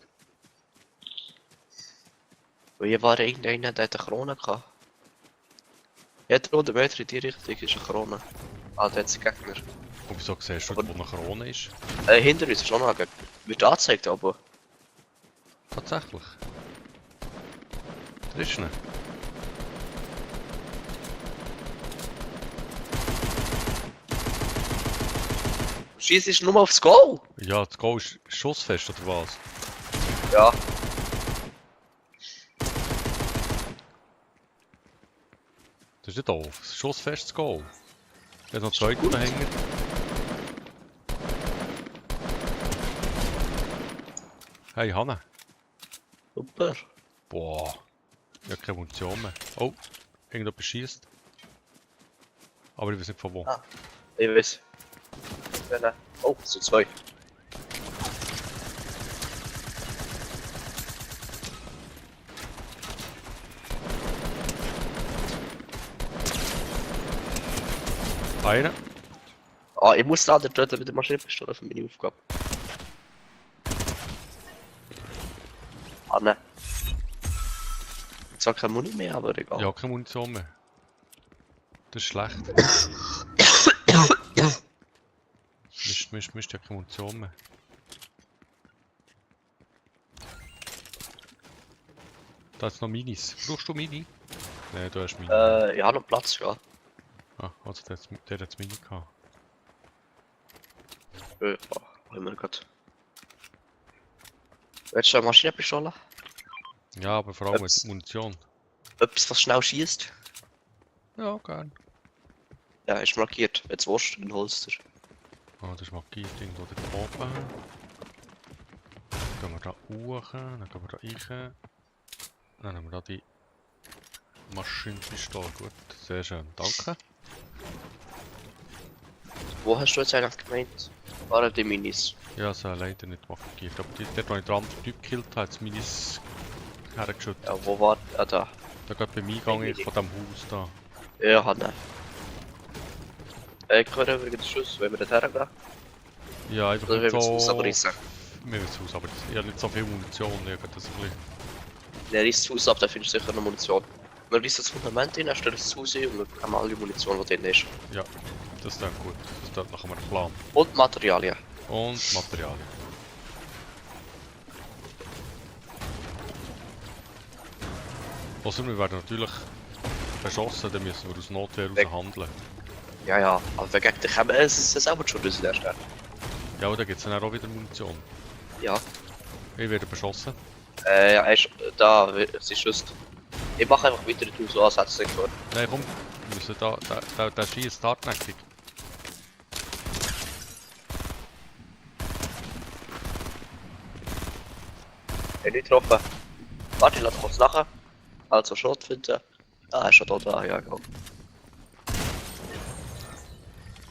Weil hier war irgendeiner, der hat eine Krone gehabt. Jeder 100 Meter in die Richtung ist eine Krone. Ah, der hat sie Gegner. Und wieso siehst du, Aber- wo eine Krone ist? Hinter uns ist schon noch ein Gegner. Wird angezeigt, aber. Tatsächlich. Da ist eine. Schieß ist nur aufs Goal! Ja, das Goal ist schussfest, oder was? Ja. Das ist nicht doof. Das schussfestes Goal. Da hat noch zwei dahinter. Hey, Hanne. Super. Boah. Ich habe keine Munition mehr. Oh, irgendjemand schießt. Aber ich weiß nicht von wo. Ah. Ich weiß. Oh, es sind 2. Einer. Ah, ich muss den anderen töten mit der Maschinenpistole für meine Aufgabe. Ah, ne. Zwar keine Muni mehr, aber egal. Ich habe keine Munition mehr. Das ist schlecht. Mist, ich habe keine Munition mehr. Da ist noch Minis. Brauchst du Mini? Nein, du hast Mini. Ja, noch Platz, ja. Ah, also der hat Mini gehabt. Ja, haben wir gerade. Willst du eine Maschinenpistole? Ja, aber vor allem Ups. mit Munition. Etwas, was schnell schießt? Ja, gern. Ja, ist markiert. Jetzt Wurst in Holster. Ah, das ist markiert irgendwo da oben. Dann gehen wir da hoch, dann gehen wir da rein. Dann nehmen wir da die Maschinenpistole. Gut, sehr schön, danke. Wo hast du jetzt eigentlich gemeint? Waren die Minis? Ja, es hat leider nicht markiert. Aber dort, wo ich den anderen Typ gekillt habe, hat es Minis hergeschüttet. Ja, wo war der? Da. Da geht beim Eingang von diesem Haus da. Ja, Hanne. Ich höre übrigens Schuss, wenn wir dort hergehen. Ja, einfach Oder nicht wenn wir so... das Haus abreißen. Wir müssen das Haus abreißen. Ich habe nicht so viel Munition, ich habe das ein bisschen... Der reißt das Haus ab, da findest du sicher noch Munition. Wir reißen das Fundament rein, stellen das Haus ein und wir bekommen alle Munition, die drin ist. Ja, das klingt gut. Das klingt nach einem Plan. Und Materialien. Und Materialien. Also wir werden natürlich beschossen, dann müssen wir aus Notwehr raus Weg. handeln. Ja, ja, aber wenn gegen dich kommen, ist es selber schon in der Stadt. Ja, aber da gibt es dann auch wieder Munition. Ja. Ich werde beschossen. Ja, er ist da, sie schießt. Ich mache einfach weiter, du so als hättest du nicht gehört. Nein, komm. Wir müssen da schießt hartnäckig. Ich hab nicht getroffen. Warte, ich lass kurz nachher. Also Schrott finden. Ah, er ist schon da, ja, genau.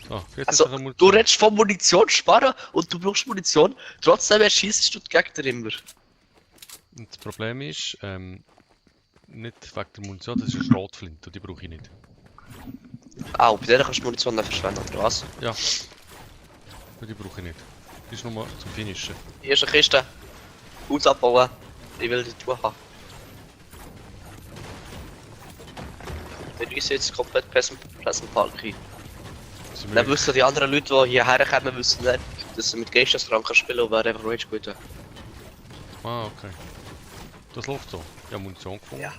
So, jetzt Also, ist noch du Munition. redest von Munition sparen und du brauchst Munition, trotzdem schießt du die Gegner immer. Und das Problem ist, nicht wegen der Munition, das ist eine Schrotflinte und die brauche ich nicht. Ah, und bei der kannst du Munition dann verschwenden, oder was? Ja. Und die brauche ich nicht. Die ist nur zum Finishen. Hier ist eine Kiste. Haus abbauen. Ich will die Tour haben. Wir reissen jetzt komplett Pleasant Park ein. Also wir- Dann wissen die anderen Leute, die hierher kommen, wissen nicht, dass sie mit Geisteskranken spielen und wäre einfach Rage gut. Ah, okay. Das läuft so. Ja, Munition gefunden. Ja.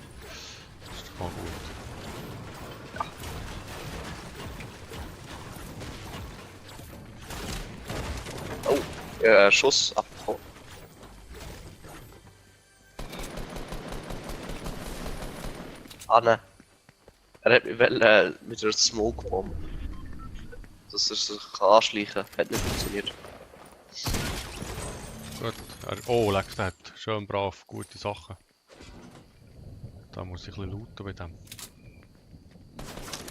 Das ist doch mal gut. Oh, Schuss abgehauen. Ah ne. Er hat mich mit einer Smoke Bomb. Dass er sich anschleichen kann. Hat nicht funktioniert. Gut. Oh, leck, der hat schön brav, gute Sachen. Da muss ich ein bisschen looten bei dem.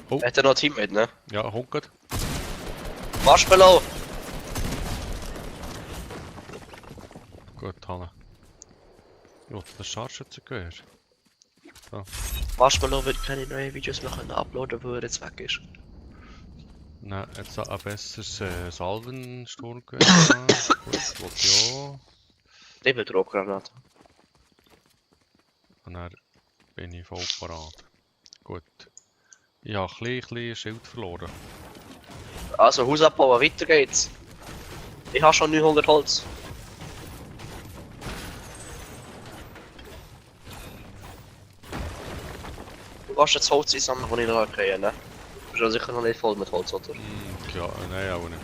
Oh. Hat er noch ein Teammate, ne? Ja, hunkert. Marshmallow! Gut, Hanne. Ja, das Scharfschützengewehr. Marshmallow wird keine neuen Videos mehr können uploaden, weil er jetzt weg ist. Nein, jetzt ein besseres Salvensturmgewehr. Gut, wollte ich auch. Ich will Drohgranate. Und dann bin ich voll parat. Gut. Ich habe ein bisschen Schild verloren. Also Haus abbauen, weiter geht's. Ich habe schon 900 Holz. Du kannst jetzt Holz einsammeln, das ich noch kriege, ne? Du bist ja sicher noch nicht voll mit Holz, oder? Ja, nein, auch nicht.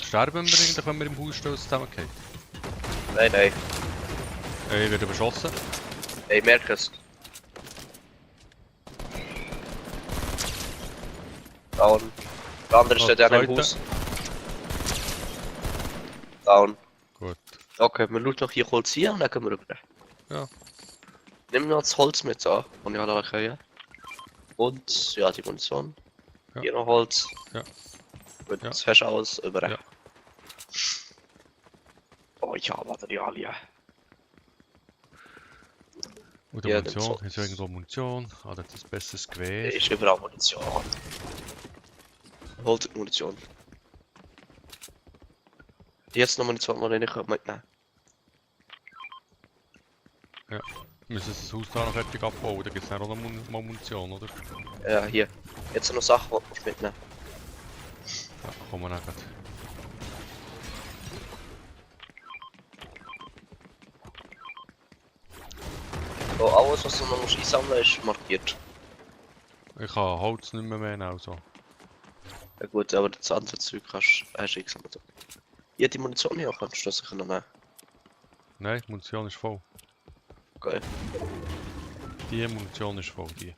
Sterben wir eigentlich, wenn wir im Haus stehen, zusammengehen? Nein, nein. Ich werde beschossen. Ich merke es. Down. Der andere Oh, steht ja im zweite. Haus. Down. Gut. Okay, wir schauen noch hier Holz hier und dann können wir rüber. Ja. Nimm noch das Holz mit an, und ich alle können. Und ja, die Munition. Ja. Hier noch Holz. Ja. Gut, Ja. das hast du alles über. Ja. Oh, ich habe Materialien. Und die Ja, Munition, dann ist ja irgendwo Munition. Ah, das ist ein besseres Gewehr. Ist überall Munition. Holt die Munition. Jetzt noch Munition, die ich nicht mitnehmen Wir müssen das Haus da noch fertig abbauen, da gibt es auch noch mal Munition, oder? Ja, hier. Jetzt noch Sachen, die du mitnehmen. Ja, kommen wir dann gleich. Oh, alles was du noch musst einsammeln ist markiert. Ich habe Holz nicht mehr nehmen, also. Ja gut, aber das andere Zeug hast du eingesammelt. Ja, die Munition hier kannst du das sicher noch nehmen. Nein, die Munition ist voll. Geil. Die Munition ist voll, die.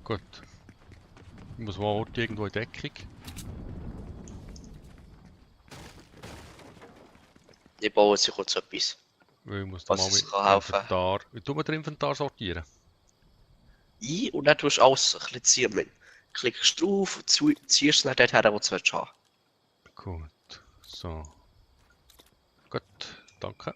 Gut. Ich muss mal irgendwo in Deckung. Ich baue jetzt kurz etwas. Weil ich muss da Was mal uns mit kann helfen. Inventar... Wie tun wir den Inventar sortieren? Ein und dann tust du alles ein bisschen ziehen. Klickst drauf und ziehst es dann dort her, wo du es haben. Gut. So. Gut, danke.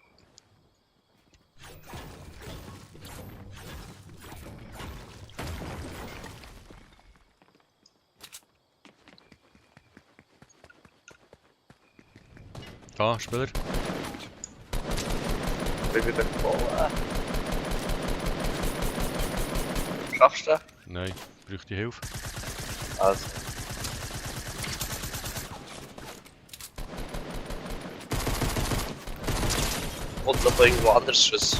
Ah, Spieler. Ich bin bauen. Schaffst du? Nein, bräuchte Hilfe. Also. Und noch irgendwo anders Schuss.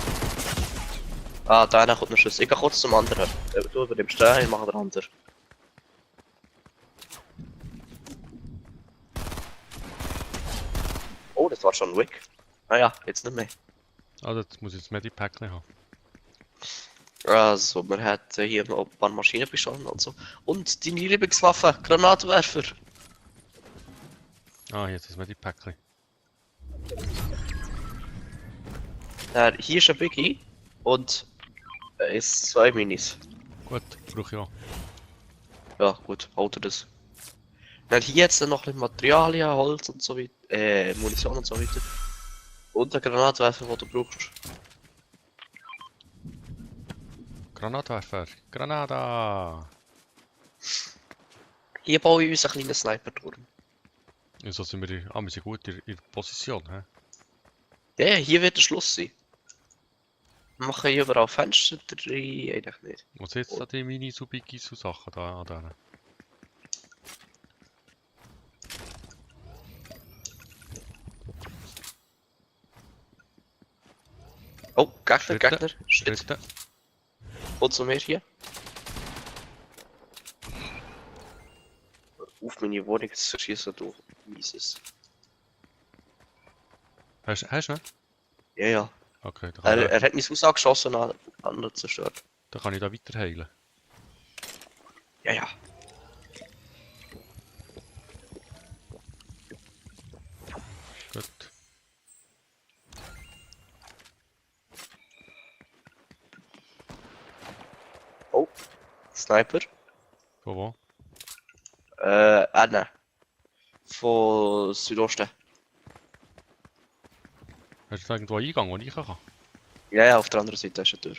Ah, da kommt noch Schuss. Ich gehe kurz zum anderen. Du übernimmst den, ich mache den anderen. Oh, das war schon Wick. Naja, jetzt nicht mehr. Ah, jetzt muss ich das Medipack haben. Also, man hat hier noch ein paar Maschinenpistolen und so. Und deine Lieblingswaffe, Granatwerfer. Ah, jetzt das Medipack. Hier ist ein Biggie und ist 2 Minis. Gut, brauche ich auch. Ja, gut, haut er das. Dann hier jetzt noch ein Materialien, Holz und so weiter, Munition und so weiter. Und ein Granatwerfer, den du brauchst. Granatwerfer. Granada! Hier baue ich uns einen kleinen Sniper-Turm. Ja, so sind wir, wir sind gut in Position, hä? Ja, hier wird der Schluss sein. Wir machen hier überall Fenster drin, eigentlich nicht. Was jetzt da die Minis und Biggies und Sachen da an denen? Oh, Gegner, Schritte. Gegner. Shit. Schritte. Und zu mir hier. Auf meine Wohnung zu schießen, du mieses. Hast du ihn? Ja, ja. Okay, dann Er hat mein Haus angeschossen und andere zerstört. dann kann ich da weiter heilen. Ja, ja. Gut. Oh, Sniper. Von wo? Anne. Von Südosten. Hast du da irgendwo einen Eingang, wo ich kann? Ja, ja, auf der anderen Seite ist eine Tür.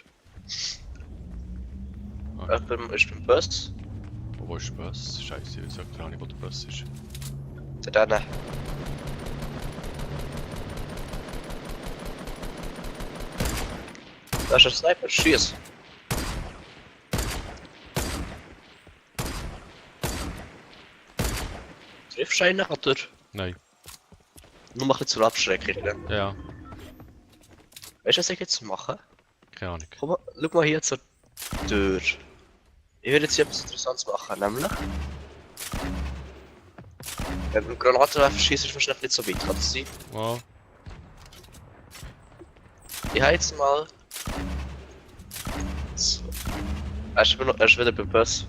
Ah. Jemand ist beim Bus. Wo ist der Bus? Scheiße, ich sag gar nicht, wo der Bus ist. Der Anne. Da ist ein Sniper, schieß. Triffst du einen an der Tür? Nein. Nur mal ein bisschen zur Abschreckung. Ne? Ja, Weißt du, was ich jetzt mache? keine Ahnung. Komm mal, schau mal hier zur Tür. Ich will jetzt hier etwas Interessantes machen, nämlich... Wenn du Granatenwerfer schießt, ist wahrscheinlich nicht so weit, kann das sein? Ja, Ich habe jetzt mal... So. Er ist wieder beim Bus.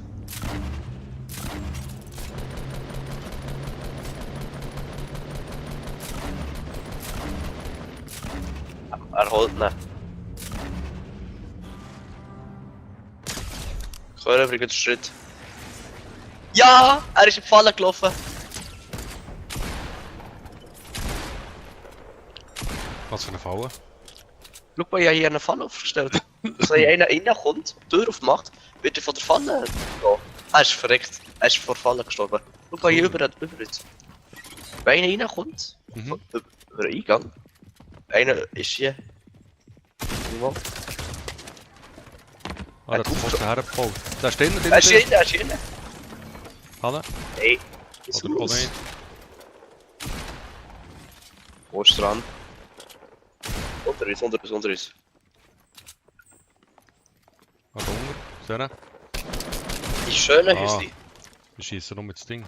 Er holt ihn. Ich höre übrigens einen Schritt. Ja! Er ist in die Falle gelaufen. was für eine Falle? Schau mal, ich habe hier eine Falle aufgestellt. Wenn einer reinkommt, die Tür aufmacht, wird er von der Falle gehen. Er ist verreckt. Er ist vor der Falle gestorben. Schau mal hier über uns. Wenn einer reinkommt, Mhm. über den Eingang, einer ist hier. Schau mal. Ah, das ist hergebaut. Da ist drinnen, Er ist hier drin, er ist hier drin. Hanne? Hey, ist Oder los. nicht? Wo ist dran? Unter uns, unter uns, unter uns. Warte, unten. Sehen? Die schöne Ah. Häuschen. Wir schießen nur mit das Ding.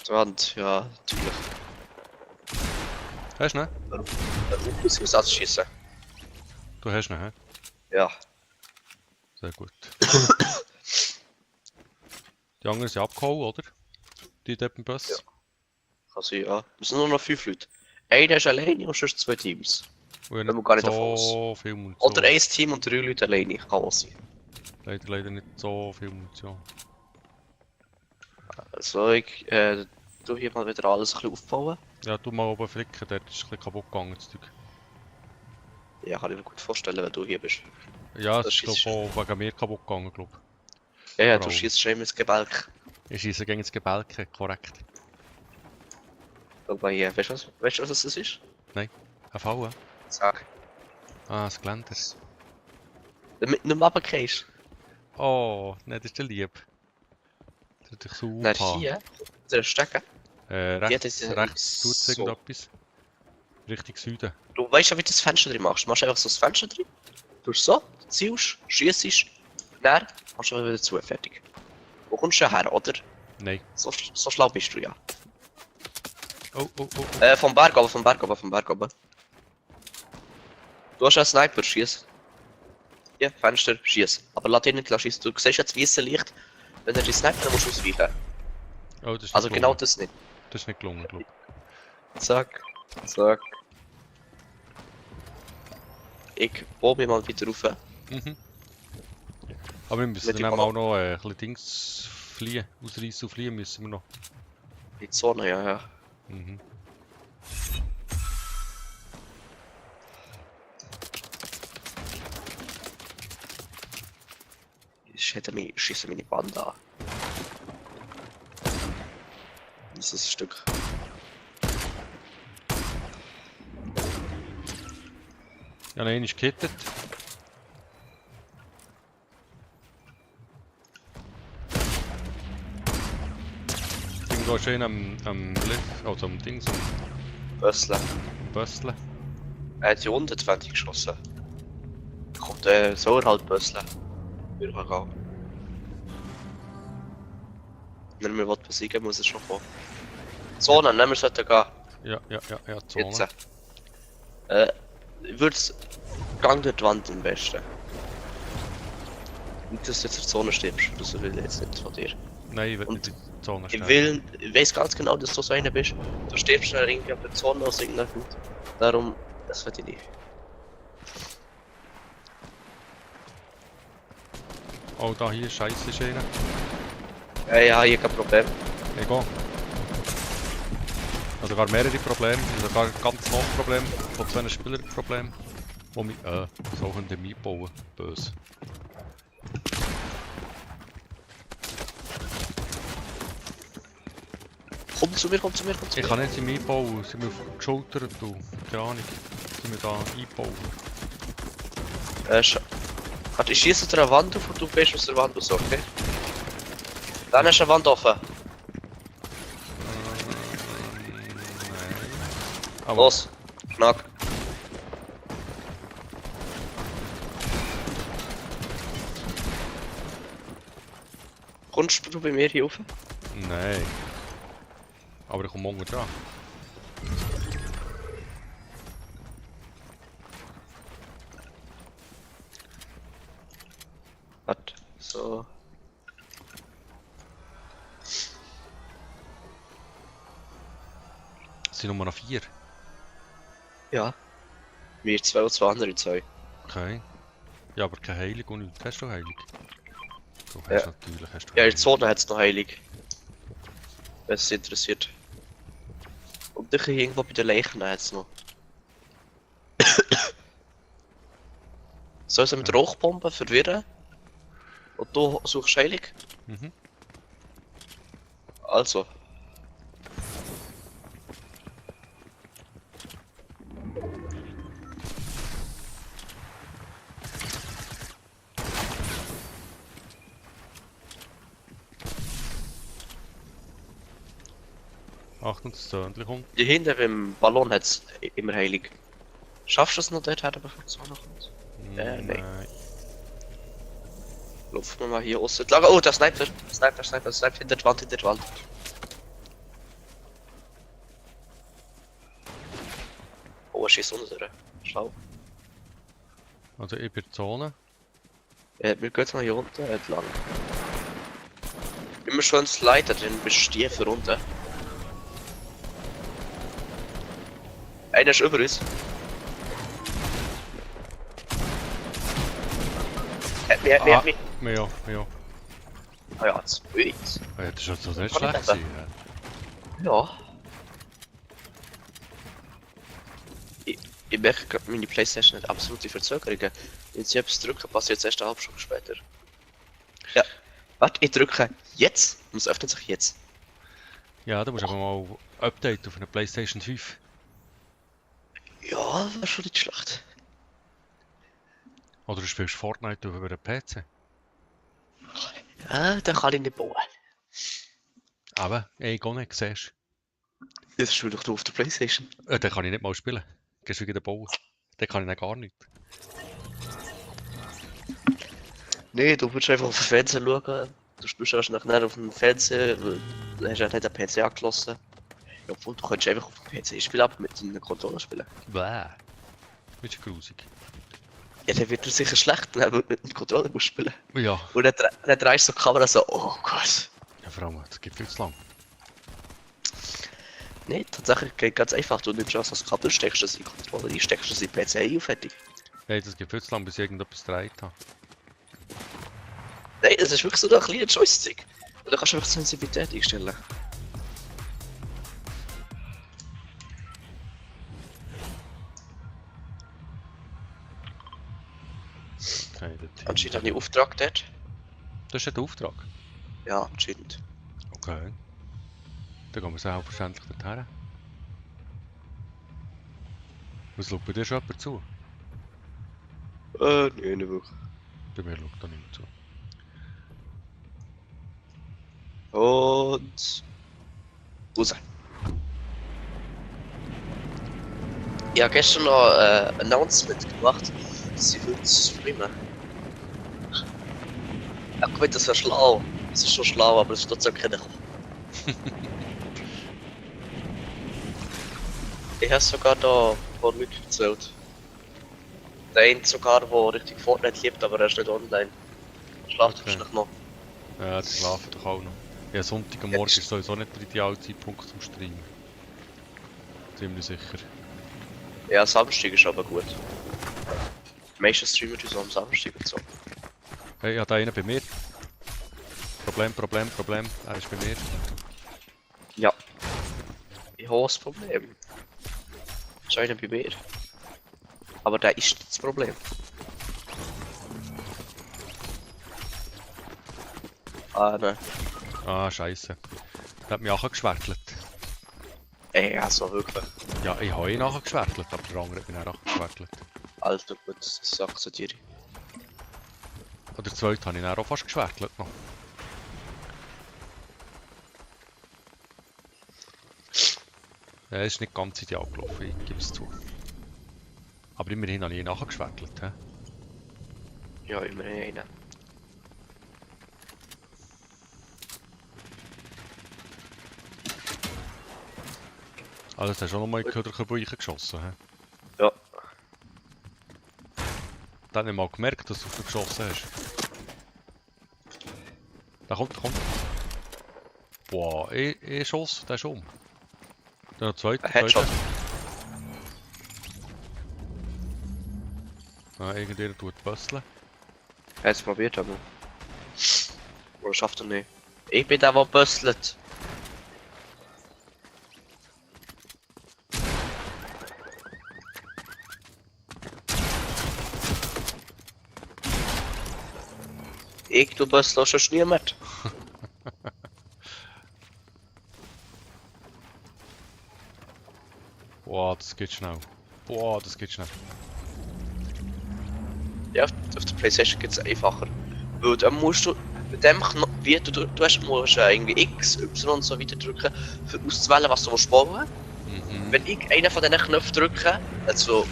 Die Wand, ja, natürlich. Hast du ihn? Warum muss ich Ersatz schießen? Du hast ihn, hä? Ja. Sehr gut. Die anderen sind abgehauen, oder? Die Deppenbus? Ja. Kann sein, ja. Wir sind nur noch 5 Leute. Einer ist alleine und sonst 2 Teams. Und Wenn wir gar nicht davon so viel Munition. Oder ein Team und 3 Leute alleine. Kann auch sein. Leider nicht so viel Munition. Also ich tu hier mal wieder alles ein bisschen aufbauen. Ja, du mal oben flicken, dort ist ein bisschen kaputt gegangen, das Zeug. Ja, kann ich mir gut vorstellen, wenn du hier bist. Ja, es Das ist glaub, schießt auch wegen mir kaputt gegangen, glaub. Ja, ja, du Bravo. schießt schon immer ins Gebälk. Ich schieße gegen das Gebälke, korrekt. Schau mal hier, weißt du was das ist? Ein V, ja? Sag. Ah, das Geländer. Damit du nicht mehr runtergehst. Oh, nein, das ist der Lieb. Das ist super. Nein, hier, der Stecken. Rechts, das ist rechts tut es so. irgendetwas. Richtung Süden. Du weißt ja, wie du das Fenster drin machst. Du machst einfach so das Fenster drin. Du so, zielst, schiessest, dann machst du wieder zu, fertig. Wo kommst du her, oder? Nein. So schlau bist du ja. Oh, oh, oh, oh. Vom Berg oben, vom Berg oben, vom Berg oben. Du hast einen Sniper, schieß. Ja, Fenster, schieß. Aber lass ihn nicht schießen. Du siehst jetzt weißes Licht. Wenn er die Sniper, dann musst du ausweichen. Oh, das ist Also nicht genau gelungen. das nicht. Das ist nicht gelungen, glaub. Zack, zack. Ich baue mich mal wieder rauf. Mhm. Aber wir müssen Mit dann dem auch noch ein bisschen Dings fliehen. Ausreißen und fliehen müssen wir noch. Die Zone, ja, ja. Mhm. Ich hätte mich, schieße meine Band an. Dieses Stück. Ja, nein, ist gekettet. Ich bin da schön am Lift, also am Dings, am Bössle. Bössle. Er hat die 120 geschossen. Kommt so halt Bössle. Würde ich gehen. Wenn wir was besiegen, muss es schon kommen. Zone, nehmen wir sollten gehen. Ja, Zone. Jetzt. Ich würde Gang durch die Wand am besten. Nicht, dass du jetzt in der Zone stirbst. Das will ich jetzt nicht von dir. Nein, ich will Und nicht in die Zone Ich sterben. weiß ganz genau, dass du so einer bist. Du stirbst dann irgendwie auf der Zone aus irgendeinem Grund. Darum, das will ich nicht. Oh, da hier, scheiße ist einer. Ja, hier kein Problem. Ich gehe. Also gar mehrere Probleme, sogar ein ganz noch Problem, von 2 Spielern Problem. Wo mich, so können die mich bauen. Böse. Komm zu mir, komm zu mir, komm zu Ich mir. kann nicht sie mich bauen, sie mir auf die Schulter tun. Keine Ahnung. Sie mir da einbauen. Warte, ich schieße dir eine Wand auf und du gehst aus der Wand raus, okay? Dann ist eine Wand offen. Nein. Aber Los, knack. Kommst du bei mir hier rauf? nein. Aber ich komme morgen dran. Warte, so. Es sind nur noch 4. Ja. Wir zwei und 2 andere 2. Okay. Ja, aber keine Heilung und nichts. Hast du Heilung? Du hast Ja. natürlich hast du Ja, in Heilung. der Zone hat es noch Heilig. Wenn es interessiert. Und dich irgendwo bei den Leichen hat es noch. Soll ich mit der Rauchbombe verwirren? Und du suchst Heilig? Mhm. Also. Achtung, das Zöhnchen kommt. Hier hinten beim Ballon hat es immer heilig. Schaffst du es noch dort her, bevor die Sonne kommt? Nein. Laufen wir mal hier raus. Oh, der Sniper! Sniper hinter der Wand, Oh, er schießt unter. Schau. Also ich bin in der Zone. Wir gehen jetzt mal hier unten entlang. Immer schon Slider drin, bis Stiefel runter. Einer ist über uns. Mehr. Ja. Ah ja, jetzt. Ui. Ja, das ist also nicht Kann ich schlecht machen? gewesen. Ja. Ich merke gerade, meine Playstation hat absolute Verzögerungen. Wenn ich etwas drücke, passiert es erst eine halbe Stunde später. Ja. Warte, ich drücke jetzt. Und es öffnet sich jetzt. Ja, du musst aber mal Update auf eine Playstation 5. Ja, wäre schon nicht schlecht. Oder du spielst Fortnite über einen PC. Ja, den kann ich nicht bauen. Aber, ey, gar nicht, siehst Das ist doch auf der Playstation. du. Den kann ich nicht mal spielen. Gehst du wieder bauen. Den kann ich dann gar nicht. Nee, du würdest einfach auf den Fernseher schauen. Du spielst erst nachher auf dem Fernseher, weil du hast ja nicht den PC angeschlossen. Ja, obwohl du könntest einfach auf dem PC spielen, aber mit deiner Controller spielen. Bäh. Ist ja grusig. Ja, dann wird er sicher schlecht, wenn du mit dem Controller musst spielen. Ja. Und dann drehst du die Kamera so, oh Gott. Ja, vor allem, das geht viel zu lang. Nee, tatsächlich geht ganz einfach. Du nimmst also das Kabel, steckst es in den Controller ein, steckst es in den PC ein und fertig. Hey, das geht viel zu lang, bis ich irgendetwas gedreht habe. Nein, das ist wirklich so ein kleiner Joystick. Und dann kannst du einfach die Sensibilität einstellen. Okay, dort Anscheinend habe ich Auftrag dort. Das ist ja der Auftrag. Ja, anscheinend. Okay. Dann gehen wir selbstverständlich dorthin. Was schaut bei dir schon jemand zu? Nee, nicht wirklich. Bei mir schaut da niemand zu. Und... raus. Ich habe gestern noch ein Announcement gemacht, dass ich heute streamen. Ja gut, das wäre schlau. Das ist schon schlau, aber es ist trotzdem keine. Ich habe sogar da vor Leuten erzählt. Der eine sogar, der richtig Fortnite liebt, aber er ist nicht online. Schlaft Okay. wahrscheinlich noch. Ja, die schlafen doch auch noch. Ja, Sonntagmorgen ist sowieso nicht der ideale Zeitpunkt zum Streamen. Ziemlich sicher. Ja, Samstag ist aber gut. Die meisten streamen die so am Samstag und so. Hey, ja, da einer bei mir. Problem. Er ist bei mir. Ja. Ich habe das Problem. Ist einer bei mir. Aber der ist das Problem. Ah, ne. Ah, scheiße. Der hat mich angeschwärtelt. Ey, also wirklich. Ja, ich habe ihn nachher geschwärtelt, aber der andere hat mich auch geschwärtelt. Alter, gut, das akzeptiere ich. Oder der zweite habe ich dann auch fast geschwärtelt noch. Ja, es ist nicht ganz ideal gelaufen, ich gebe es zu. Aber immerhin habe ich ihn nachher geschwärtelt. He? Ja, immerhin einer. Also, das hast du auch noch mal in die Köderkübel geschossen. He? Ja. Da habe ich mal gemerkt, dass du auf ihn geschossen hast. Der kommt. Boah, Schuss, der ist um. Dann noch zweiter. Ein Headshot. Ah, irgendjemand tut puzzeln. Er hat es probiert, aber. Oder schafft er nicht. Ich bin der, der bösselt. Ich, du bösselt schon niemand. Boah, das geht schnell. Ja, auf der Playstation geht es einfacher. Weil dann musst du Mit dem Knopf, wie musst irgendwie X, Y und so weiter drücken, für auszuwählen, was du bauen willst. Mhm. Wenn ich einen von diesen Knöpfen drücke, also,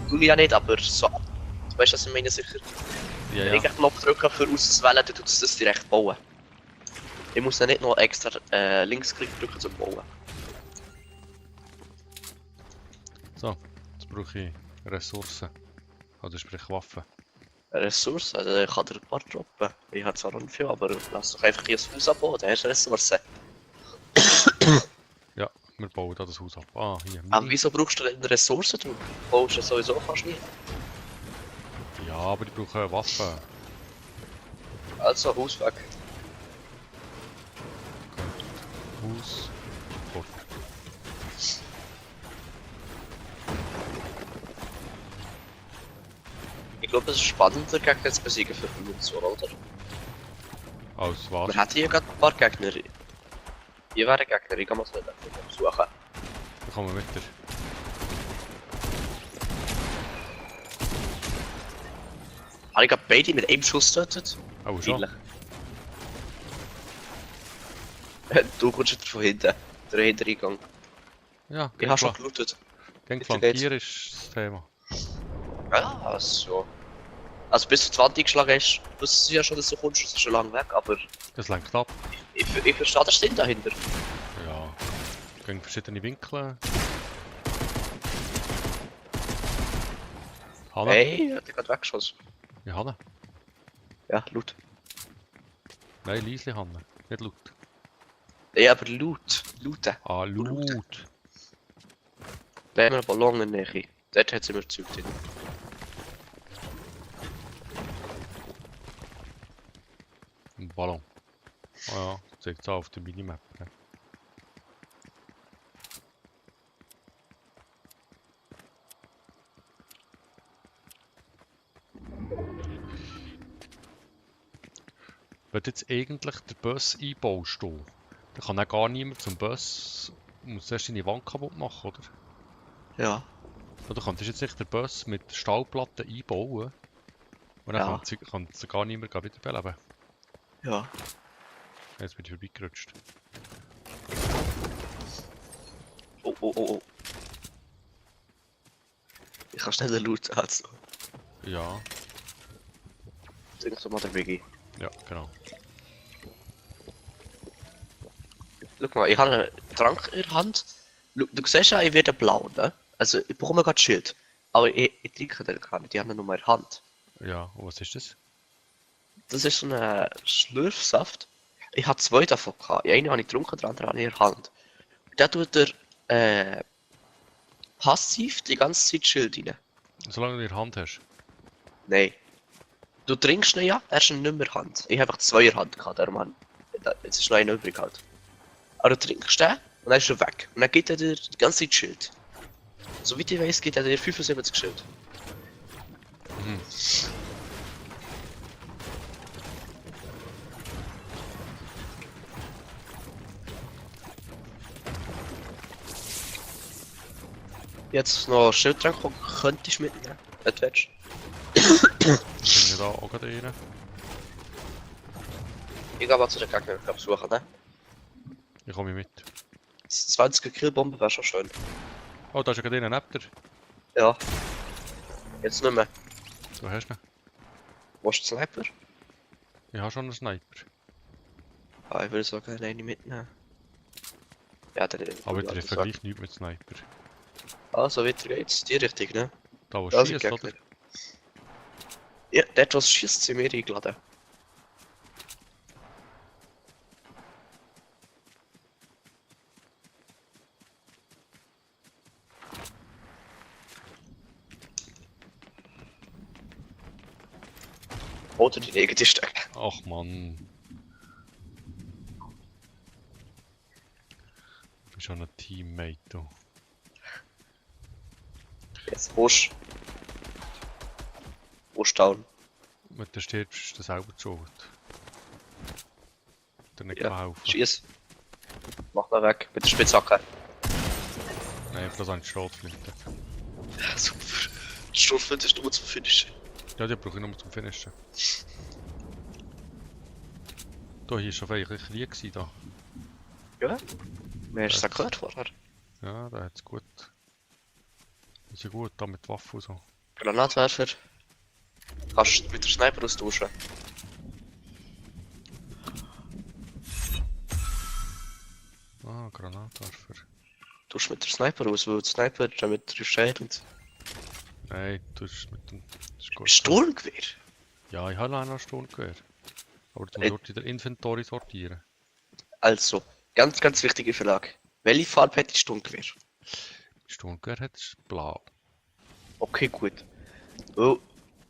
tue ich ja nicht, aber so, du weißt, was ich meine sicher. Ja, Wenn ich ja. einen Knopf drücke, für auszuwählen, dann tut es das direkt bauen. Ich muss dann nicht noch extra Linksklick drücken zum Bauen. So, jetzt brauche ich Ressourcen. Also sprich Waffen. Ressourcen, also ich kann dir ein paar droppen. Ich habe zwar noch nicht viel, aber lass doch einfach hier ein Haus abbauen, dann hast du Ressourcen. Ja, wir bauen da das Haus ab. Ah, hier. Aber Mini. wieso brauchst du denn Ressourcen? Du baust ja sowieso fast nie. Ja, aber ich brauche Waffen. Also, Haus weg. Haus. Fort. Ich glaube, es ist spannender, Gegner zu besiegen für uns, oder? Aus was? Wir hätten hier gerade ein paar Gegner. Hier wären Gegner, ich kann mal es nicht suchen. Da kommen wir mit dir. Habe ich gerade beide mit einem Schuss getötet? Oh, schon? Ähnlich. Du kommst wieder von hinten, der Hintereingang. Ja, Ich habe schon gelootet. Gang Bitte geht's. flankieren ist das Thema. Ja, also. Also bis du 20 geschlagen hast, wusstest du ja schon, dass du kommst, das ist schon lange weg, aber Das lenkt ab. ich verstehe den Sinn dahinter. Ja. Gegen verschiedene Winkel. Hanne? Hey, hat gerade weggeschossen. Ja, Hanne. Ja, Loot. Nein, leise Hanne. Nicht laut. Ja, aber Loot. Looten. Ah, laut. Da haben wir einen Ballon in der Nähe. Dort hat sie mir Zeug drin. Ein Ballon. Ah ja, zeigt es auf der Minimap. Ne? Wenn du jetzt eigentlich den Bus einbaust, dann kann auch gar niemand zum Bus. Du musst erst deine Wand kaputt machen, oder? Ja. Oder kannst du jetzt nicht den Bus mit Stahlplatten einbauen? Und dann Ja. kann es gar niemand wiederbeleben. Ja. Jetzt bin ich vorbeigerutscht. Oh, oh, oh, oh. Ich kann schnell den Loot also. Ja, Denk so mal der Biggie. ja, genau. Schau mal, ich habe einen Trank in der Hand. Du siehst ja, ich werde blau, ne? Also ich bekomme gerade Schild. Aber ich trinke den gar nicht, die haben ihn nur in der Hand. Ja, und was ist das? Das ist so ein Schlürfsaft. Ich habe zwei davon gehabt. Einen habe ich getrunken, den anderen habe ich in der Hand. Und der tut er passiv die ganze Zeit Schild rein. Solange du in der Hand hast. Nein. Du trinkst ihn ja, er ist nicht mehr in der Hand. Ich habe einfach zwei in der Hand gehabt, darum jetzt ist noch einer übrig halt. Aber du trinkst den und dann ist er weg. Und dann gibt er dir die ganze Zeit Schild. Soweit ich weiß, gibt er dir 75 Schild. Mhm. Jetzt noch Schildtrank könntest du mitnehmen, wenn du willst. Ich bin ja da auch gerade rein. Ich gehe mal zu den Gegnern suchen, ne? Ich komme mit. Das 20er Killbombe wäre schon schön. Oh, da ist ja gerade einer neben dir. Ja. Jetzt nicht mehr. Du hast ihn. Wo ist der Sniper? Ich habe schon einen Sniper. Ah, ich würde so gerne eine mitnehmen. Ja, der Aber ich treffe gleich nichts mit Sniper. Also, weiter geht's. Die Richtung, ne? Da wo Da schießt, sind oder? Gegner. Ja, dort was schießt, sind wir eingeladen. Oder die negative Stärke. Ach Mann. Du bist schon ein Teammate, du. Jetzt Busch. Busch down. Wenn du stirbst, ist das selber die schuld. Dir nicht Ja, helfen. schieß. Mach da weg, mit der Spitzhacke. Nein, für das habe ich Schrotflinte. Super. Die Stufe ist nur zum Finishen. Ja, die brauche ich nur zum Finishen. Da hier ist schon eigentlich Krieg gewesen, da. Ja? Wir haben es ja gehört vorher. Ja, da hat's gut. Ist ja gut, da mit Waffen und so. Granatwerfer. Kannst du mit der Sniper austauschen. Ah, Granatwerfer. Tausch mit der Sniper aus, weil der Sniper damit triffst du und... Nein, du bist mit dem... Das ist gut. Sturmgewehr? Ja, ich habe auch noch ein Sturmgewehr. Aber du Ey. musst dort in der Inventory sortieren. Also, ganz wichtige Frage. Welche Farbe hat die Sturmgewehr? Sturmgewehr hat es blau. Okay, gut. Weil,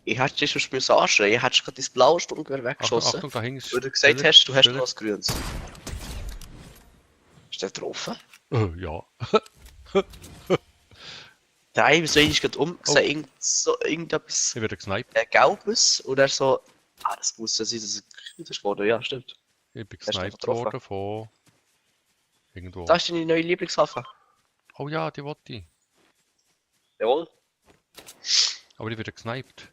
ich hätte dich schon müssen anschreien, ich hätte gerade das blaue Sturmgewehr Achtung, weggeschossen, Achtung, da hinten ist... weil du gesagt Spieler, hast, du hast Spieler. noch was Grünes. Ist der getroffen? Ja. Nein, wieso ist gerade umgesehen? Irgendetwas Ich werde gesniped. Gelbes oder so. Ah, das muss ja sein, dass es gekillt ist worden. Ja, stimmt. Ich bin Hast du ihn gesniped getroffen? worden von... Irgendwo. Das ist deine neue Lieblingswaffe. Oh ja, die wollte ich. Jawohl. Aber ich werde gesniped.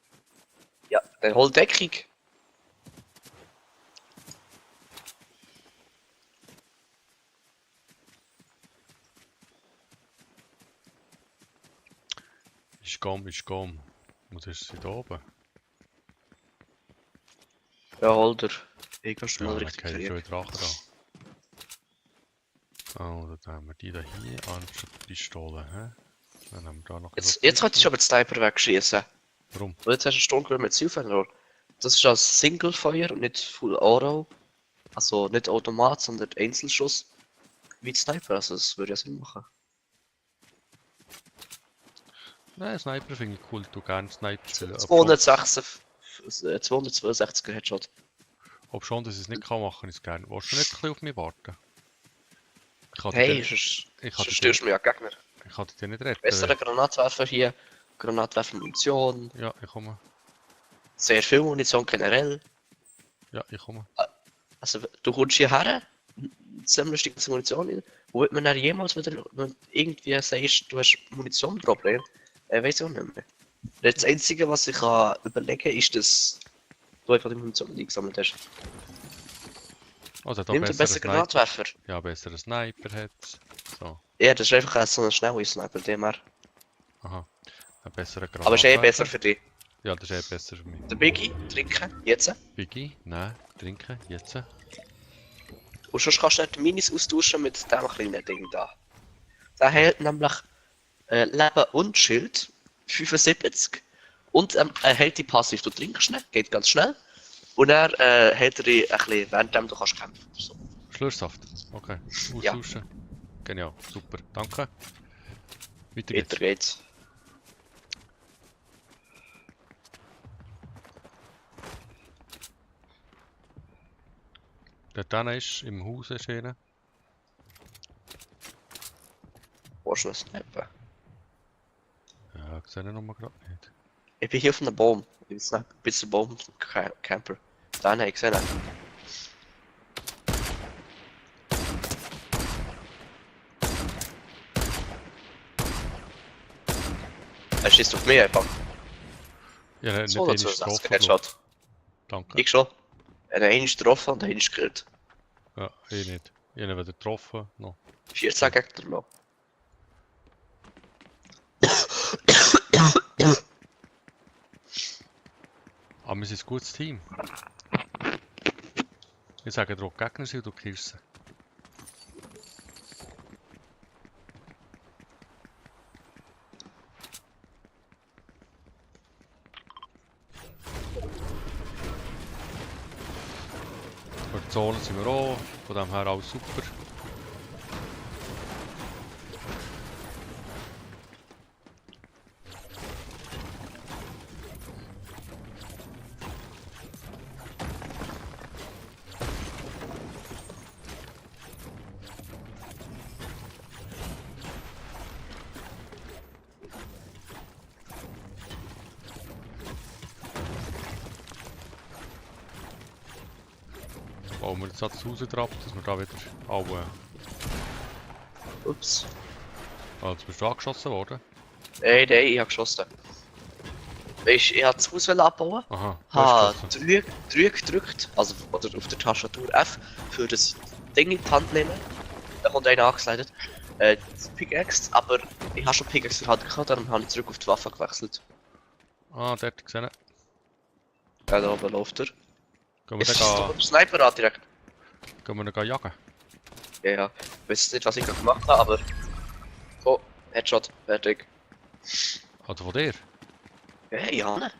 Ja, dann hol Deckung. Ich komm. Was ist sie da oben? Ja, hol dir. Ich kann schon Ja, mal dann richtig geht schon kriegen. wieder Drachen da. Oh, dann haben wir die da hier anstatt die Pistole, hä? Dann haben wir da noch... Jetzt könntest du aber den Sniper wegschießen. Warum? Weil jetzt hast du einen Sturmgewehr mit Zielfernrohr. Das ist als Singlefeuer und nicht Full Auto. Also nicht Automat, sondern Einzelschuss. Wie ein Sniper, also das würde ja Sinn machen. Nein, Sniper finde ich cool. Du gerne Sniper spielen. 262er Headshot. Ob schon, dass ich es nicht kann machen, ist gerne. Willst du nicht ein bisschen auf mich warten? Ich kann Hey, dich sonst störst du mir ja Gegner. ich kann dich nicht retten. Bessere Granatwerfer hier. Granatwerfer Munition. Ja, ich komme. Sehr viel Munition generell. Ja, ich komme. Also du kommst hierher, sammelst die ganze Munition rein. Wo wird man dann jemals wieder, wenn du irgendwie sagst, du hast Munitionproblem? Weiß ich auch nicht mehr. Das Einzige, was ich kann überlegen kann, ist, dass du einfach die Munition nicht eingesammelt hast. Also, da Nimm den besser besseren Granatwerfer. Ja, besser Sniper hat. So, Ja, das ist einfach so ein schneller Sniper, dem her. aha. Ein besserer Granatwerfer. Aber ist eh besser für dich. Ja, das ist eh besser für mich. Der Biggie, trinken, jetzt. Biggie, nein, trinken, jetzt. Und sonst kannst du nicht die Minis austauschen mit dem kleinen Ding da. Der hält nämlich Leben und Schild 75 und hält die passiv. Du trinkst nicht, geht ganz schnell. Und er hält er dich ein bisschen, während du kannst kämpfen oder so. Schlürsaft. Okay. Ja. Austauschen. Genial, super, danke. Weiter Weiter geht's. geht's. Der dann ist im Haus erschienen. Wo ist noch Sniper? Ja, ich sehe ihn noch gerade nicht. Ich bin hier auf einem Baum. Ich bin ein bisschen Baum Camper. Da habe ich gesehen. Er schießt auf mich einfach. Ja, nicht So, wenig dazu getroffen. glaub Headshot. ich. Danke. Ich schon. Er hat einen getroffen und einen gekillt. Ja, ich nicht. Ich habe ihn wieder getroffen. Noch. 14 Gegner noch. Aber wir sind ein gutes Team. Ich sage dir, auch die Gegner sind, du killst sie. Für die Zone sind wir auch, von dem her alles super. Bauen wir jetzt das Haus drauf, dass wir da wieder alle... Ups. Also, bist du angeschossen worden? Nein, ich hab geschossen. Weisst, ich wollte das Haus abbauen. Aha, du Habe hast 3 gedrückt, also oder auf der Tastatur F, für das Ding in die Hand nehmen. Da kommt einer angeslidet. Das Pickaxe, aber ich habe schon Pickaxe in der Hand gehabt, darum habe ich zurück auf die Waffe gewechselt. Ah, dort gesehen. Ja, da oben läuft er. Gehen wir Ist dann das doch der Sniper an direkt? jagen? Ja, ja. Ich weiß nicht, was ich gerade gemacht habe, aber... Oh, Headshot, fertig. Also von dir? Ja, ne?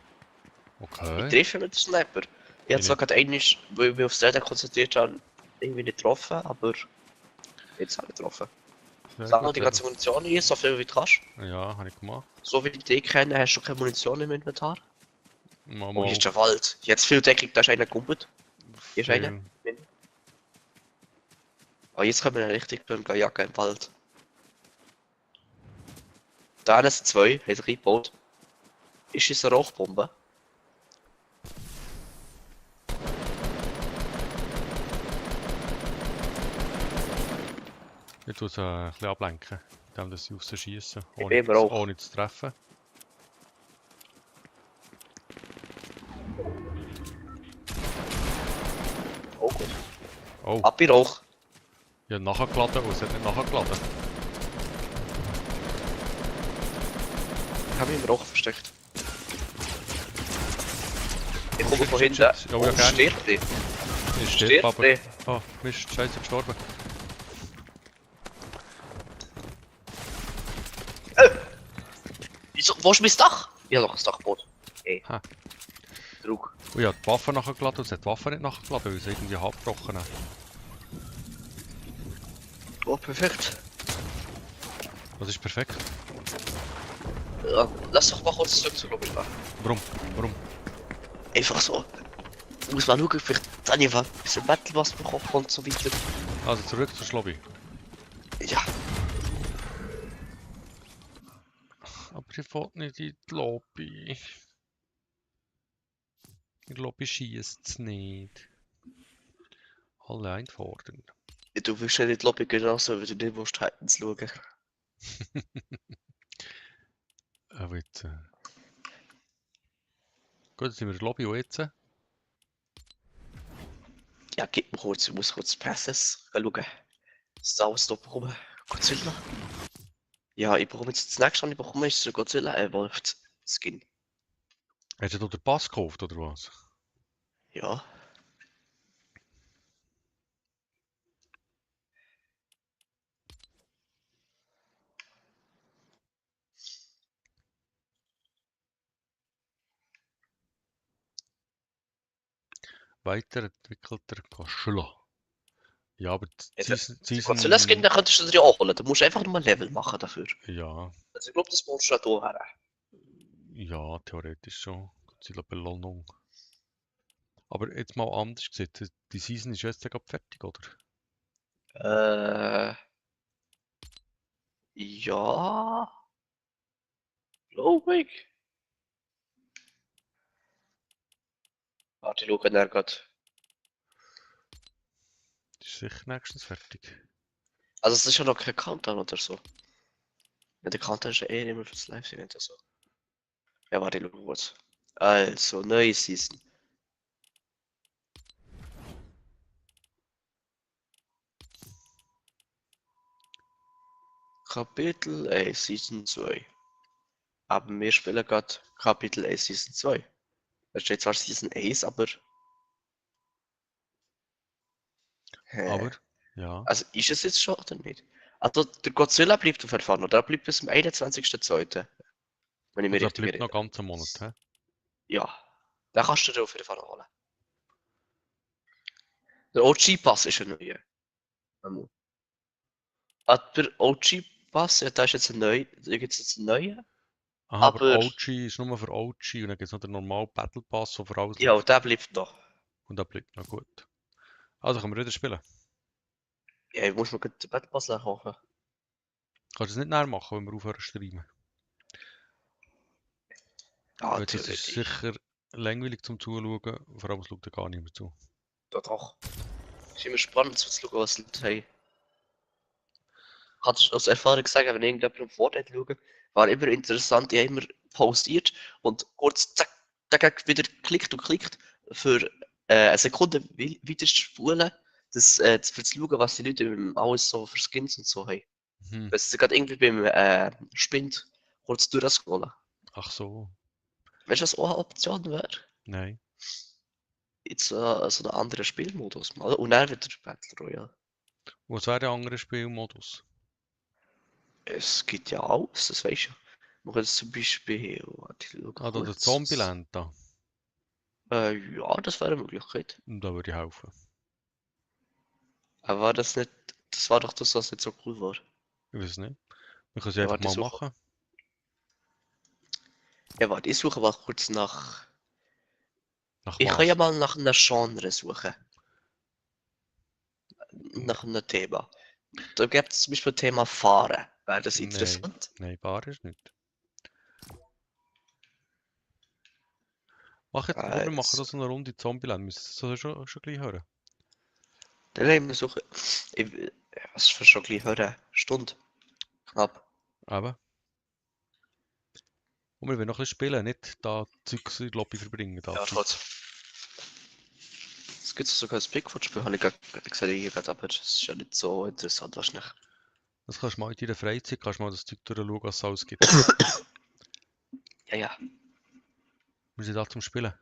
Ich Okay. treffe mit dem Sniper. Ich habe zwar gerade einmal, weil ich mich aufs Zelda konzentriert habe, irgendwie nicht getroffen, aber... Jetzt habe ich getroffen. Sehr Sag mal gut, die ganze Munition hier, so viel wie du kannst. Ja, habe ich gemacht. So wie ich dich kenne, hast du keine Munition im Inventar. Mal, Oh, hier mal. ist der Wald. Jetzt viel Deckung, da ist einer gegumpelt. Hier ist einer. Viel. Oh, jetzt können wir richtig jagen im Wald. Da sind 2, hat er reingebaut. Ist es eine Rauchbombe? Ich tue es ein bisschen ablenken, indem sie rausschießen, Ich bin immer auch. ohne zu treffen. Oh gut. Oh, Ab in Rauch. ich habe nachgeladen und es hat nicht nachgeladen. Ich habe mich im Rauch versteckt. Ich komme von Shit, hinten. shit. Oh, ja, gerne. Stirbt die. Ich Stirbt stirb aber. die. Oh, Mist, scheiße, gestorben. Wieso? Wo ist mein Dach? Ich habe doch ein Dachboot. Ey. Ha. Trug. Und ich habe die Waffe nachgeladen und es hat die Waffe nicht nachgeladen, weil sie irgendwie abgebrochen hat. Oh, perfekt. Das ist perfekt. Ja, lass doch mal kurz zurück zur Lobby machen. Warum? Warum? Einfach so. Muss man schauen, vielleicht habe ich ein bisschen Metal was bekommen und so weiter. Also zurück zur Lobby. Ja. Aber ich will nicht in die Lobby. In die Lobby schießt es nicht. Alle einfordern. Du willst ja nicht die Lobby genauso, wie du nicht willst, Titans schauen. Aber jetzt. Gut, jetzt sind wir in der Lobby und jetzt. Ja, gib mir kurz, ich muss kurz Passes schauen. Saus da bekommen. Godzilla. Ja, ich bekomme jetzt das nächste, was ich bekomme, ist der Godzilla Evolved Skin. Hast du den Pass gekauft oder was? Ja. Weiterentwickelter Godzilla. Ja, aber Ja, die den Godzilla Skin, den könntest du dir auch holen. Du musst einfach nur ein Level machen dafür. Ja, Also ich glaube, das Monster da her. ja, theoretisch schon. Godzilla-Belohnung. Aber jetzt mal anders gesehen, die Season ist jetzt gerade fertig, oder? Ja. Glaube ich. Warte, ich schaue dann gerade. Die ist sicher nächstens fertig. Also es ist ja noch kein Countdown oder so. Ja, der Countdown ist ja eh immer fürs Live-Event oder so. Ja, warte, ich schaue kurz. Also, neue Season. Kapitel 1, Season 2. Aber wir spielen gerade Kapitel 1, Season 2. Da steht zwar Season 1, aber... Aber, ja. Also ist es jetzt schon oder nicht? Also der Godzilla bleibt auf jeden Fall noch. Der bleibt bis zum 21.02. Wenn ich mich Also, da richtig bleibt noch erinnere. ganz einen Monat, hä? Ja. Den kannst du dir auf jeden Fall noch holen. Der OG-Pass ist ein neuer. Der OG-Pass, ja, da ist jetzt ein neuer. Da gibt es jetzt einen neuen. Aha, aber Aber OG ist nur für OG und dann gibt es noch den normalen Battle Pass, der für alles ja, läuft. der bleibt noch. Und der bleibt noch gut. Also können wir wieder spielen. Ja, ich muss mir gleich den Battle Pass kaufen. Kannst du es nicht näher machen, wenn wir aufhören zu streamen? Ja, Weil das ist theoretisch. sicher langweilig zum Zuschauen, vor allem es schaut da gar niemand zu. Doch, doch. Ist immer spannend zu schauen, was die Leute haben. kann dir aus Erfahrung sagen, wenn irgendjemand auf Fortnite schaut, war immer interessant, ich habe immer pausiert und kurz zack, zack, wieder klickt für eine Sekunde weiter zu spulen, für zu schauen, was die Leute alles so für Skins und so haben. Hm. Wenn sie gerade irgendwie beim Spind kurz durchscrollen. Ach so. Weißt du, was auch eine Option wäre? Nein. Jetzt so einen anderen Spielmodus mal. Und dann wieder Battle Royale. Was wäre der andere Spielmodus? Es gibt ja alles, das weißt du. Man kann jetzt zum Beispiel, warte, ich schau Ah, da das kurz. Zombieland da. Ja, das wäre eine Möglichkeit. Da würde ich helfen. Aber war das nicht, das war doch das, was nicht so cool war. Ich weiß nicht. Wir können es Ja, einfach warte, mal ich suche. machen. Ja, warte, ich suche mal kurz nach. Nach Ich kann ja was? mal nach einem Genre suchen. Nach einem Thema. Da gibt es zum Beispiel das Thema Fahren. Wäre das Nein. interessant? Nein, Bar ist nicht. Mach jetzt, wir machen das so eine Runde Zombieland. Müssen wir das schon gleich hören? Dann haben wir suchen. Was für schon gleich hören? Stunde. Knapp. Eben. Und wir wollen noch ein bisschen spielen, nicht da Zeugs in die Lobby verbringen. Da Ja, Zeit. trotzdem. Es gibt sogar ein Bigfoot-Spiel, habe ich gerade gesehen, aber das ist ja nicht so interessant wahrscheinlich. Das kannst du mal in deiner Freizeit, kannst du mal das Zeug durchschauen, was es alles gibt. Ja, ja. Wir sind da zum Spielen.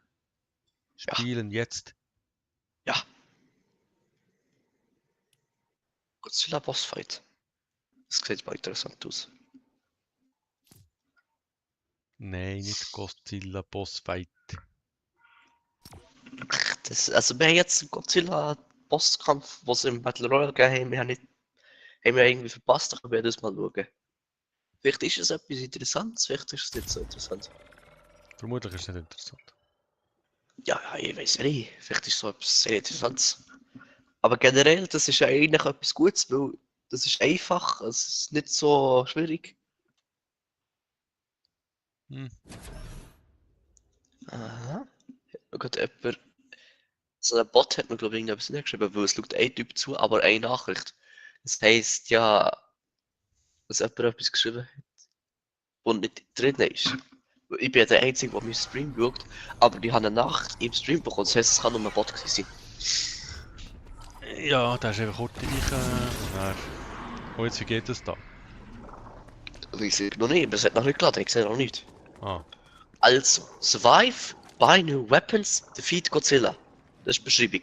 Ja. Spielen jetzt. Ja. Godzilla Bossfight. Das sieht mal interessant aus. Nein, nicht Godzilla Bossfight. Also wir haben jetzt einen Godzilla Bosskampf, was es im Battle Royale gegeben haben, haben wir irgendwie verpasst, ich werde das mal schauen. Vielleicht ist es etwas Interessantes, vielleicht ist es nicht so interessant. Vermutlich ist es nicht interessant. Ja, ich weiß nicht, vielleicht ist es so etwas sehr Interessantes. Aber generell, das ist ja eigentlich etwas Gutes, weil das ist einfach, es ist nicht so schwierig. Hm. Aha. Hat jemand, so ein Bot hat mir glaube ich irgendetwas nicht geschrieben, weil es schaut ein Typ zu, aber eine Nachricht. Das heisst ja, dass jemand etwas geschrieben hat und nicht drin ist. Ich bin ja der Einzige, der meinen Stream schaut, aber die haben eine Nacht im Stream bekommen, das heisst, es kann nur ein Bot gewesen sein. Ja, da ist einfach kurz rein und dann... Oh, jetzt, wie geht es da? Ich sehe noch nicht, es hat noch nicht geladen, ich sehe noch nicht. Ah, Also, survive, buy new weapons, defeat Godzilla. Das ist die Beschreibung.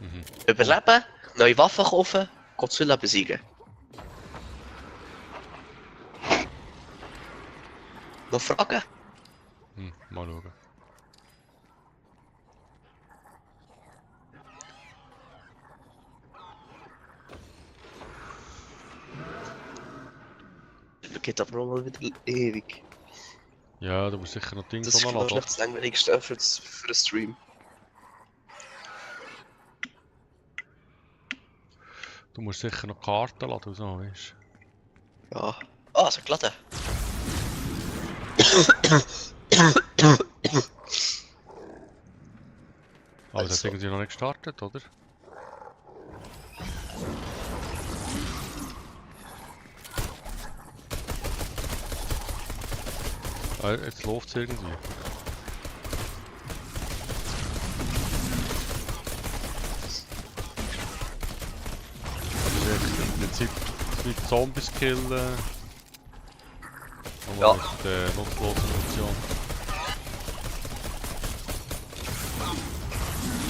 mhm. Überleben, neue Waffen kaufen, Godzilla besiegen. Noch Fragen? Mal schauen. Das geht aber auch mal wieder ewig. Ja, du musst sicher noch Dinge Das ist runterladen. wahrscheinlich das langweiligste für den Stream. Du musst sicher noch Karten laden und so, weißt du? Ja. Ah, es hat geladen. Aber das hat Also. irgendwie noch nicht gestartet, oder? Ah, jetzt läuft es irgendwie. Also im Prinzip mit Zombies killen. Aber Ja. mit der nutzlosen Munition.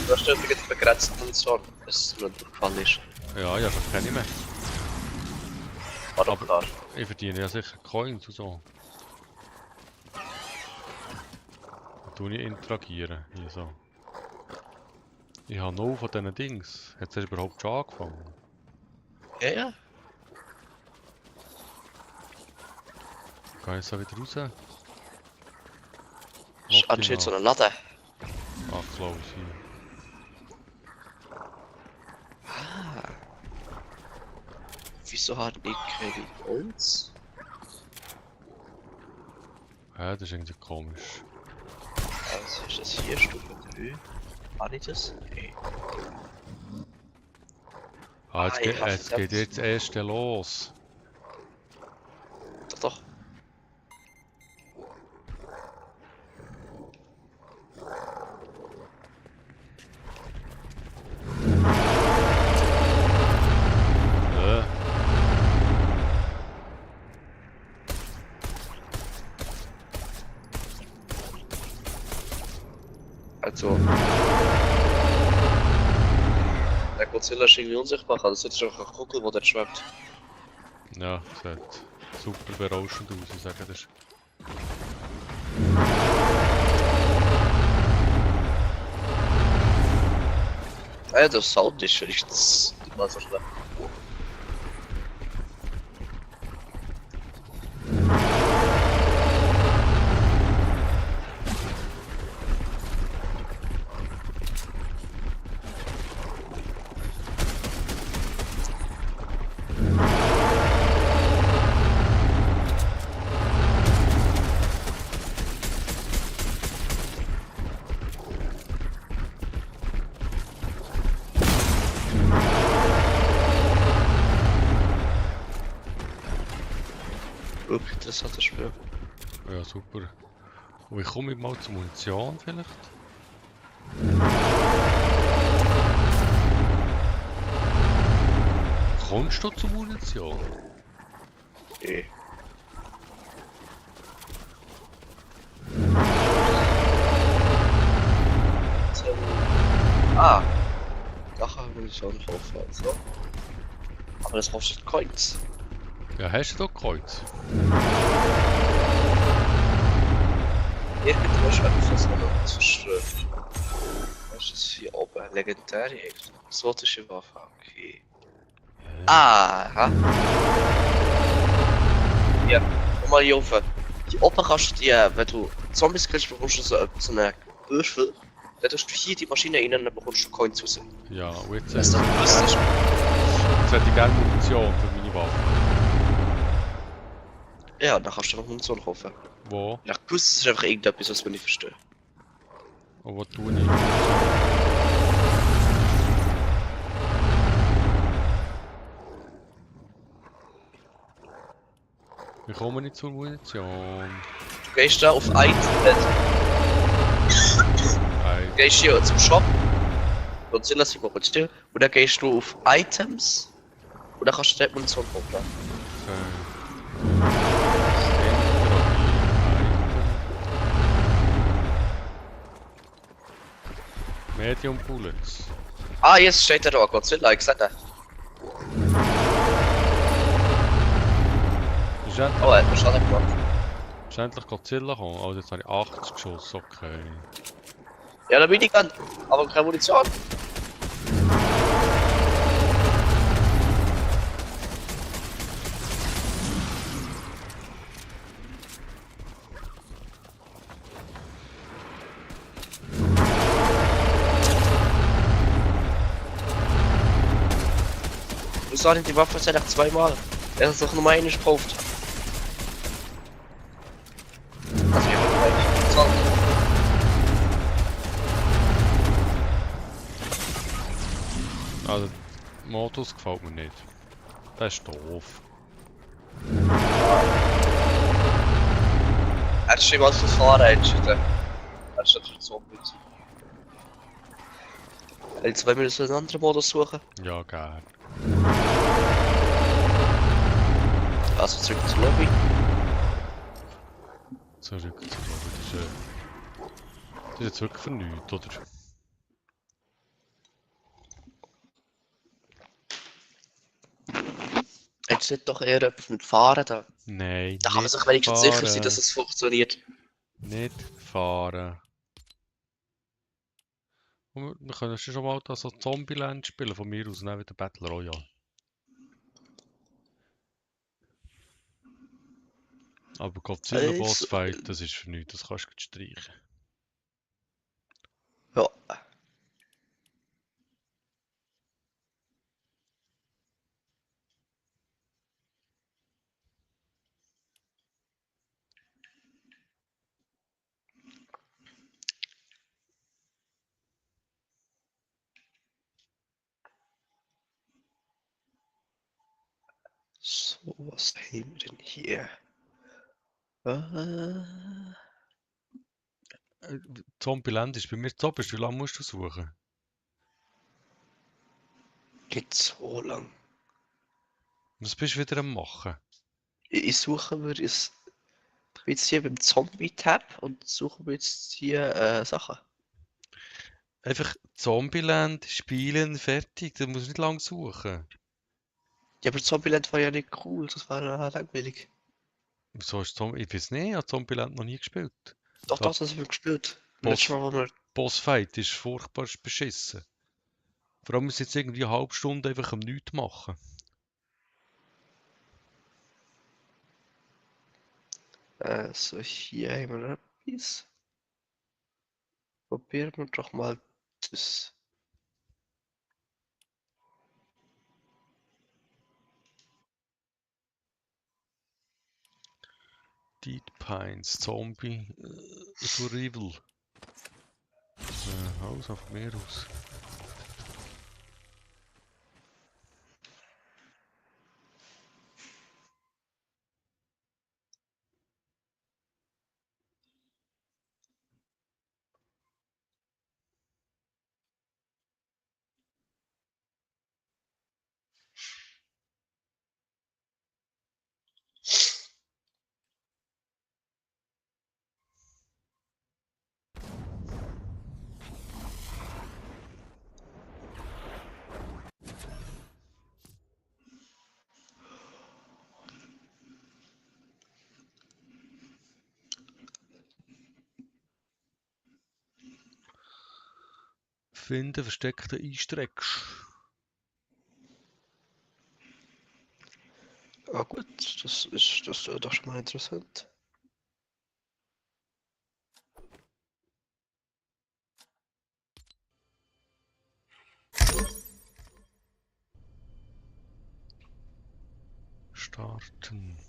Du hast übrigens begrenzt Munition, wenn es nur durchgefallen ist. Ja, ja, schon keine mehr. War doch klar. Ich verdiene ja sicher Coins und so. Da tue ich interagieren, hier so. Ich habe 0 von diesen Dings. Hat es überhaupt schon angefangen? Ja, ja. Gehe ich so wieder raus? Das ist anscheinend so ein Laden. Ah, close hier. Ah. Wieso hat ich keine Holz? Ja, das ist irgendwie komisch. Also ist das hier Stufe 3? War nicht das? Nee. Ah, Ich hab jetzt geht jetzt erst los. Doch, doch. Äh. Also. Der Godzilla ist irgendwie unsichtbar, das ist einfach ein Kugel, der dort schwebt. Ja, sieht super berauschend aus, ich sage das. Ja, der Sound ist wenigstens nicht mal so schlecht. Wirklich interessantes Spiel. Ja, super. Und ich komme mal zur Munition vielleicht? Kommst du zur Munition? Okay. Ah, da kann man schon kaufen, also. Aber das kostet Coins. Ja, hast du da Kreuz? Irgendwo ist etwas, was man noch nicht versteht. Was ist das hier oben? Legendäre exotische Waffe. Okay. Aha. Ja, guck mal hier oben. Hier oben kannst du die, wenn du Zombies killst, bekommst du so einen Würfel. Dann tust du hier die Maschine rein und dann bekommst du Coins raus. Ja, und jetzt Weißt du, das ist hätte ich gerne Munition für meine Waffe. ja, dann kannst du noch Munition kaufen. Wo? Ja, gewusst, das ist einfach irgendetwas, was wir nicht verstehen. Und wo tue ich Munition? Wir kommen nicht zur Munition. Du gehst da auf Item, Nein. gehst hier zum Shop. Godzilla sieht man kurz still. Und dann gehst du auf Items. Und dann kannst du dort Munition kaufen. Medium Bullets. Ah, jetzt steht da Godzilla, ich sag da. Ist endlich, Oh, er hat mir Schaden gemacht. ist endlich Godzilla gekommen? Also jetzt habe ich 80 Schuss, okay. Ja, da bin ich dann. Aber keine Munition. Du sagst, die Waffe ist einfach zweimal. Er hat es doch nur einmal gekauft. Also, ja, vielleicht. So. Also, der Modus gefällt mir nicht. Das ist doof. Er hat schon mal für Fahren entschieden. Er ist natürlich so gut. Jetzt wollen wir uns einen anderen Modus suchen. Ja, gern. Also zurück zur Lobby. Zurück zur Lobby. Das ist jetzt wirklich für nichts, oder? Jetzt nicht doch eher etwas mit Fahren da. Nein, Da kann man nicht sich wenigstens sicher sein, fahren. dass es funktioniert. Nicht fahren. Und wir können schon mal da so Zombieland spielen, von mir aus, neben der Battle Royale. Aber Godzilla Boss Fight, das ist für nichts, das kannst du streichen. Ja. So, was haben wir denn hier? Äh, Zombieland ist bei mir zu oberst. Wie lange musst du suchen? nicht so lang. Was bist du wieder am machen? Ich suche mir jetzt hier beim Zombie-Tab und suche mir jetzt hier Sachen. Einfach Zombieland spielen, fertig. Da musst du nicht lange suchen. Ja, aber Zombieland war ja nicht cool, das war langweilig. Wieso ist Zombie? Ich weiß nicht, ich habe Zombieland noch nie gespielt. Doch, Da- das haben wir gespielt. Boss- Letztes Mal, wo wir... Bossfight ist furchtbar beschissen. Vor allem ist jetzt irgendwie eine halbe Stunde einfach am Nichts machen. So, hier haben wir etwas. Probieren wir doch mal das. Dead Pines, Zombie, Survival. Haus auf mir aus. Finde versteckte Einstrecksch. Ah gut, das ist doch schon mal interessant. Starten.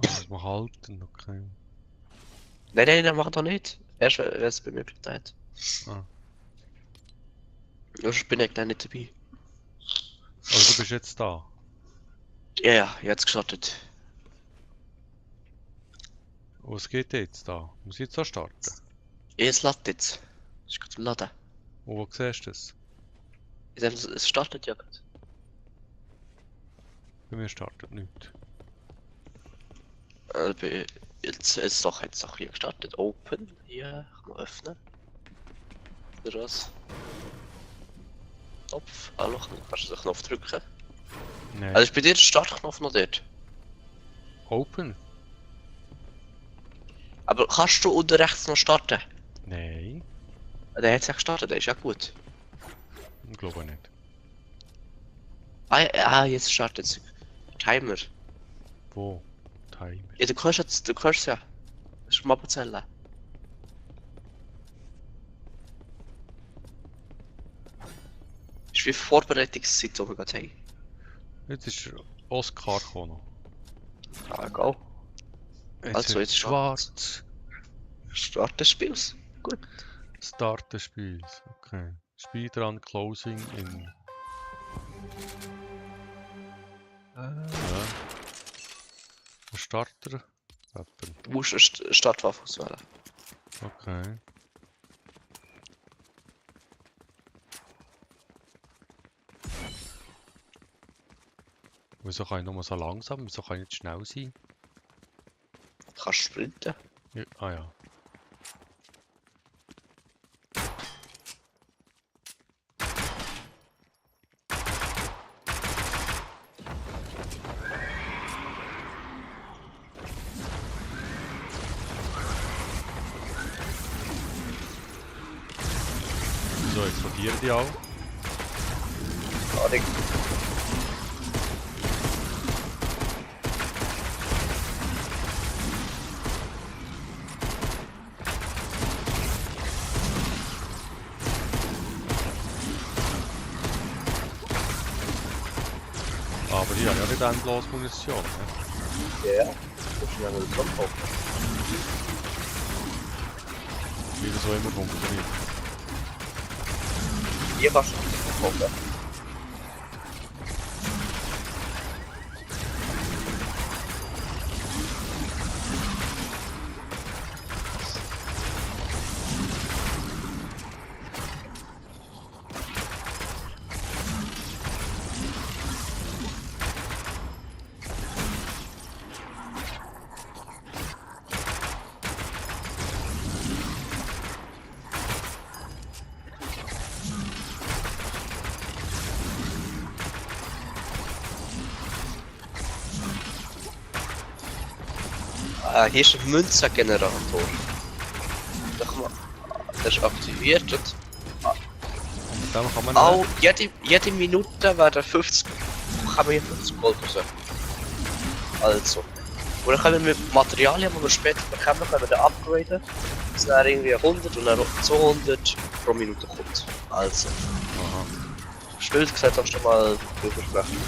Muss man halten, okay. Nein, mach doch nicht. Erst wenn es bei mir geklappt hat. Ah. Ich bin ja gleich nicht dabei. Also du bist jetzt da. Ja, jetzt gestartet. Und was geht jetzt da? Muss ich jetzt da starten? Jetzt lädt jetzt. Ich kann laden. Und wo siehst du das? Es startet ja gerade. Bei mir startet nichts. Jetzt doch hier gestartet. Open. Hier, kann man öffnen. Oder was? Knopf. Hallo, kannst du den Knopf drücken? Nein. Also ist bei dir der Startknopf noch dort? Open? Aber kannst du unten rechts noch starten? Nein. Der hat ja gestartet, der ist ja gut. Ich glaube nicht. Jetzt startet es. Timer. Wo? Timer. Ja, du kannst ja. Das ist Mappenzelle. Das ist wie Vorbereitungszeit, die wir gerade haben. Jetzt ist der Oscar gekommen. Ah, egal. Also, wird jetzt schwarz. Start des Spiels. Gut. Start des Spiels. Okay. Speedrun Closing in. Ja. Was Starter? Weapon. Du musst eine Startwaffe auswählen. Okay. Wieso kann ich nur so langsam? Wieso kann ich nicht schnell sein? Du kannst sprinten. Ja, ah ja. Wieso explodieren die auch? Ahnung. Aber hier habe ich ja nicht endlos Munition. Ne? Ja. Du musst ja mal Knopf kaufen. Wie das so immer funktioniert. Hier kannst du den Knopf kaufen. Hier ist ein Münzengenerator. Da kann man, das ist aktiviert und Und dann kann man auch jede Minute werden 50, kann man hier 50 Gold raus. Also. Und dann können wir mit Materialien, die wir später bekommen, können wir dann upgraden. Das sind dann irgendwie 100 und dann 200 pro Minute kommt. Also. Aha. Schnell gesagt, hast du schon mal versprechen.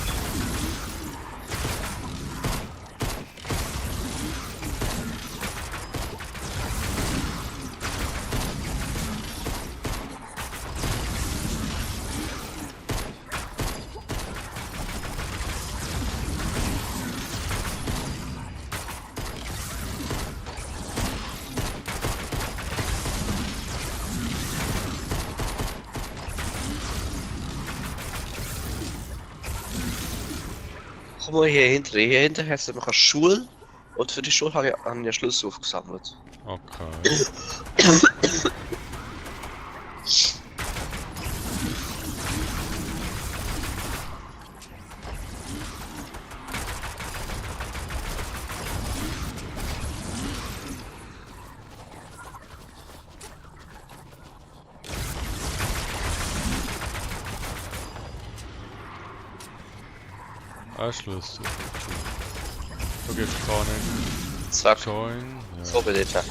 Komm mal hier hinter. Hier hinter hat es noch eine Schule. Und für die Schule habe ich einen Schlüssel aufgesammelt. Okay. Ein Schlüssel. Du gibst gar nicht. Zack. Join. Ja. So bitte.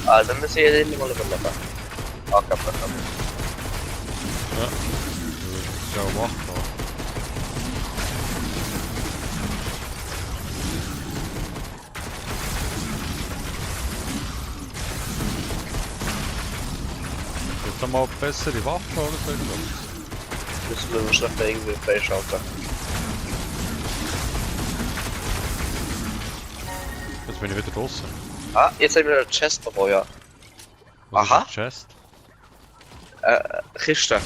Also müssen wir hier mal überleben. Ah, kaputt. Ja. Das ist ja auch machbar. Jetzt haben wir auch bessere Waffen oder so. Müssen wir wahrscheinlich irgendwie freischalten. Jetzt bin ich wieder draußen. Ah, jetzt haben wir eine Chest bekommen, ja. Was Aha. ist eine Chest? Kiste.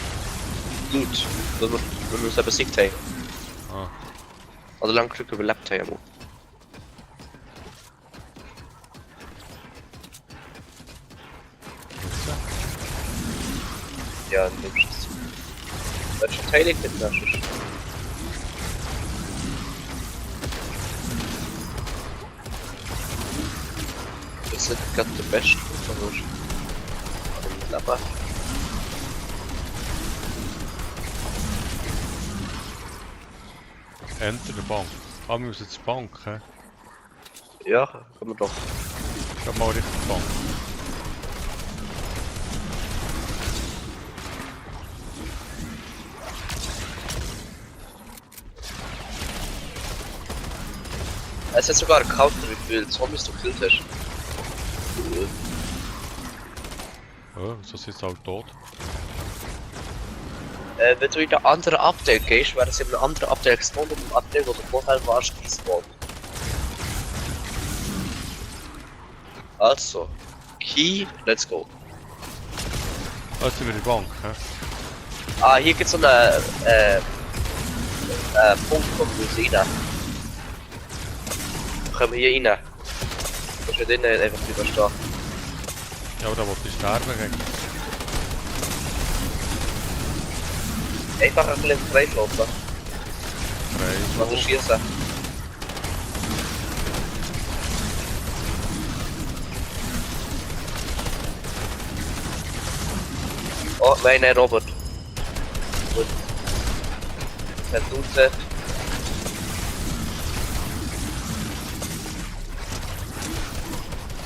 Loot. Wenn wir uns besiegt haben. Ah. Also lang Glück überlebt haben. Ja, nimmst es. Welche Teile mit das? Das sind gerade die besten, aber Enter der Bank. Ah, wir müssen zur Bank, hä? ja, können wir doch. Geh mal Richtung Bank. Es hat sogar einen Counter, wie viel Zombies du gekillt hast. Oh, so sind sie halt tot. Wenn du in ein anderes Update gehst, wäre es in einem anderen Update gespawnt und im Update, wo du vorher warst, gespawnt. Also, Key, let's go. Ah, jetzt sind wir in der Bank, hä? Ah, hier gibt's so einen Punkt von Musina. Können wir hier rein? Dass wir den einfach überstehen. Ja, aber da wollte ich sterben gegen. Einfach ein bisschen freischlafen. Also Frei. schießen. Oh, nein, Robert. Gut. Der tut es.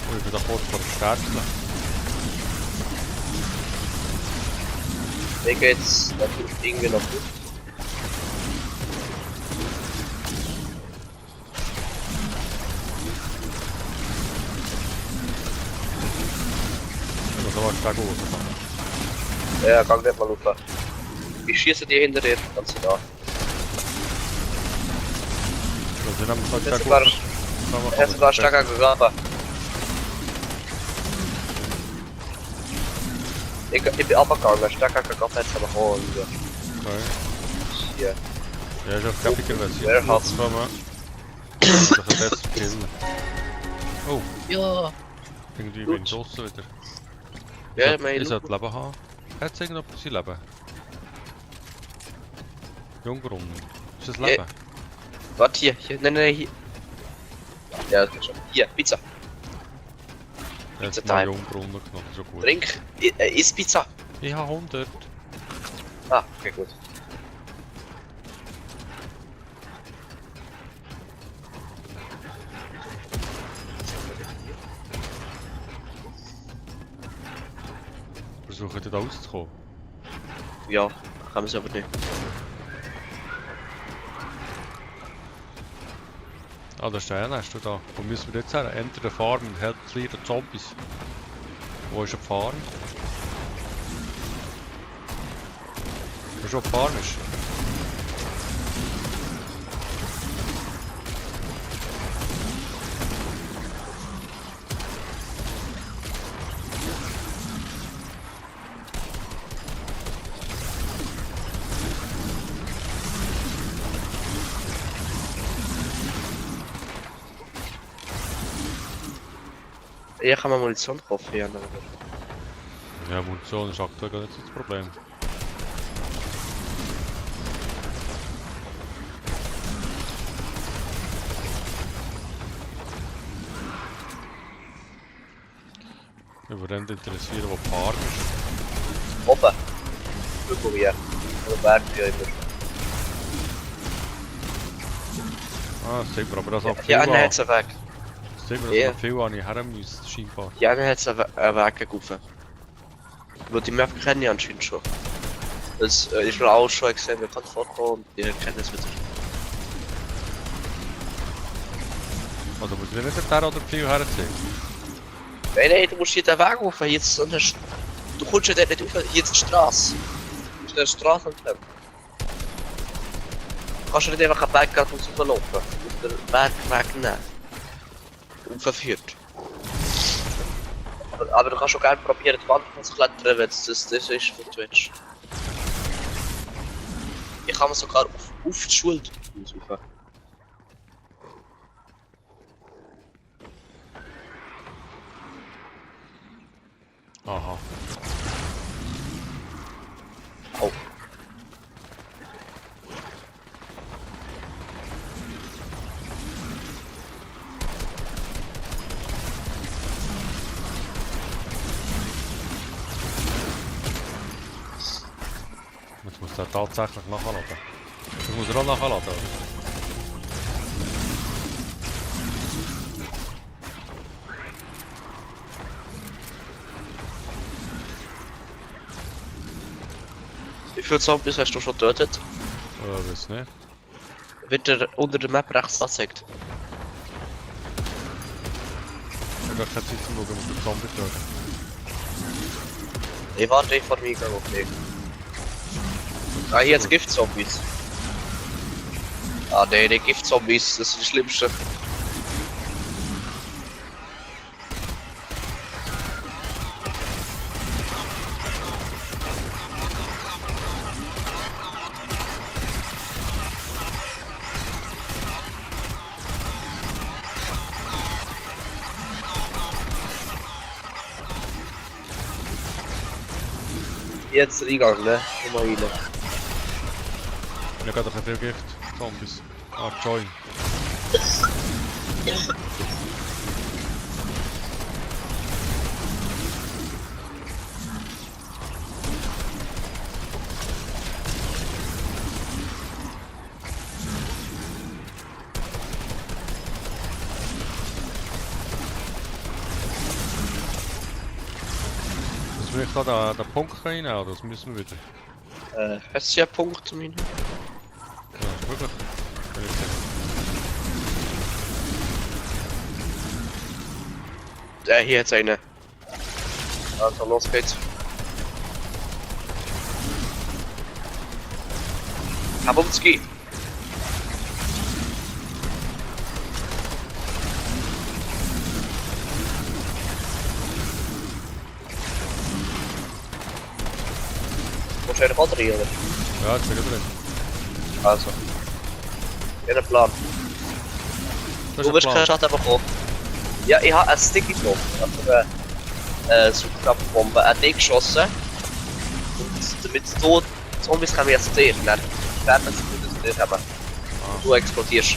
Oh, ich bin da kurz vor dem Sterben. Mir geht's natürlich irgendwie noch gut. Ich muss aber stark rausfahren. Ja, gang nicht mal runter. Ich schieße dir hinter dir, ganz nah. Also, dann haben wir Er stark ist sogar, raus. er ist sogar stark gegraben. Ich bin runtergegangen, steck gegen Kaffee jetzt aber kommen und Okay. hier. Ja, ist auf gäbiger Version. Wer hat's? Kommen. Ich kann jetzt killen. Oh, Ja. irgendwie Gut. bin ich draussen wieder. Ja, Ich sollte Leben haben. Hat es irgendjemand sein Leben? Jungbrunnen. Ist das Leben? Warte, hier. Nein, hier. Ja, das geht schon. Hier, Pizza. Ja, jetzt Pizza mal Time. Jungbrunnen genommen, so gut. Trink. Isst Pizza. Ich habe 100. Ah, okay, gut. Versuche da rauszukommen. Ja, kann man es aber nicht. Ah, da ist der eine, hast du da. Wo müssen wir jetzt her? Enter the farm and help clear the zombies. Wo ist er gefahren? Wo schon gefahren ist? Ja, kann man Munition kaufen, ja. Ja, Munition ist aktuell gar nicht so das Problem. Ich würde dann interessieren, wo die Farm ist. Oben. Irgendwo hier. Oder Berg, wie auch immer. Ah, das sieht man, aber das hat viel Ja, an. dann hat es einen Weg. Das sieht man, Ja. dass man viel an ich her müsste, scheinbar. Ja, dann hat es einen Weg rauf. Wo die Map kennen ja anscheinend schon. Das ist mir auch schon gesehen, wir können vorkommen und die kennen es wieder. Also muss ich nicht der oder viel herziehen? Nein, du musst hier den Weg rauf, jetzt sonst... Du kommst ja dort nicht rauf, hier ist die Straße. Du musst der Straße entlang. Du kannst ja nicht einfach einen Berg gerade rauslaufen. Du musst den Bergweg nehmen. Unverführt. Aber du kannst auch gerne probieren, die Wand zu klettern, wenn das ist, was du willst. Ich kann mir sogar auf die Schulter rauf. Aha. Oh. Jetzt muss der tatsächlich nachladen. Das muss er auch nachladen, oder? Wie viele Zombies hast du schon getötet? Weiß nicht. Wird er unter der Map rechts angezeigt? Ich habe gar keine Zeit zum Schauen, mit dem Zombie töten. Ich warte vor mir gegangen, okay. Ah, hier jetzt Giftzombies. Ah, nee, die Giftzombies, das ist das Schlimmste. Jetzt Eingang, ne? Komm mal rein. Ich habe gerade ein viel Gift. Zombies. Ah, Join. Müssen wir nicht da den Punkt reinnehmen, oder das müssen wir wieder? Hast du ja einen Punkt zum Hin? Ja, ist möglich. Wenn ich sehe. Hier jetzt eine. Also los geht's. Habumski. Kommst du einfach drin, oder? Ja, jetzt bin ich drin. Also. In den Plan. Das Du ist wirst ein keinen Plan. Schaden bekommen. Ja, ich habe einen Sticky genommen. Also so Klappbombe, an dich geschossen. Und damit du Zombies kommen jetzt zu dir. Dann sterben sie, wenn sie dich haben. Du explodierst.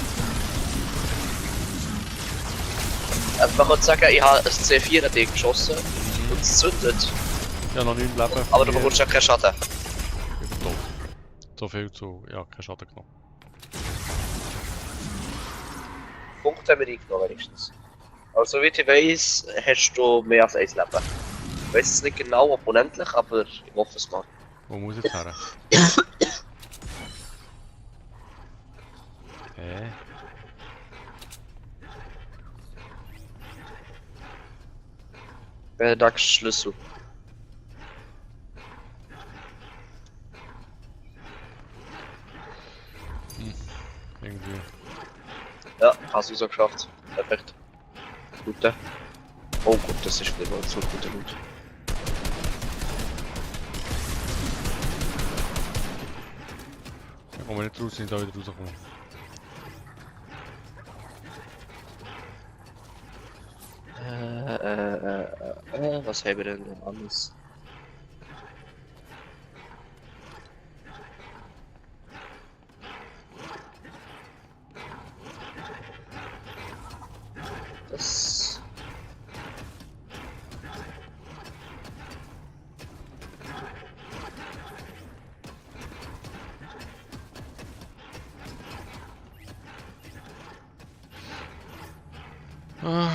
Man kann sagen, ich habe ein C4 an dich geschossen und es zündet. Ja, noch 9 Leben. Aber du bekommst ja keinen Schaden. Ich bin tot. So viel zu... Ja, kein Schaden genommen. Punkte haben wir eingenommen wenigstens. Aber soweit ich weiss, hast du mehr als 1 Leben. Ich weiss es nicht genau, ob unendlich, aber ich hoffe es mal. Wo muss ich jetzt her? Hä? Danke, Schlüssel. Irgendwie. Ja, hast du so geschafft. Perfekt. Gute. Oh Gott, das ist wieder so gute Loot. Da kommen wir nicht raus, sind da wieder rausgekommen. Was haben wir denn noch alles? Das... Ah.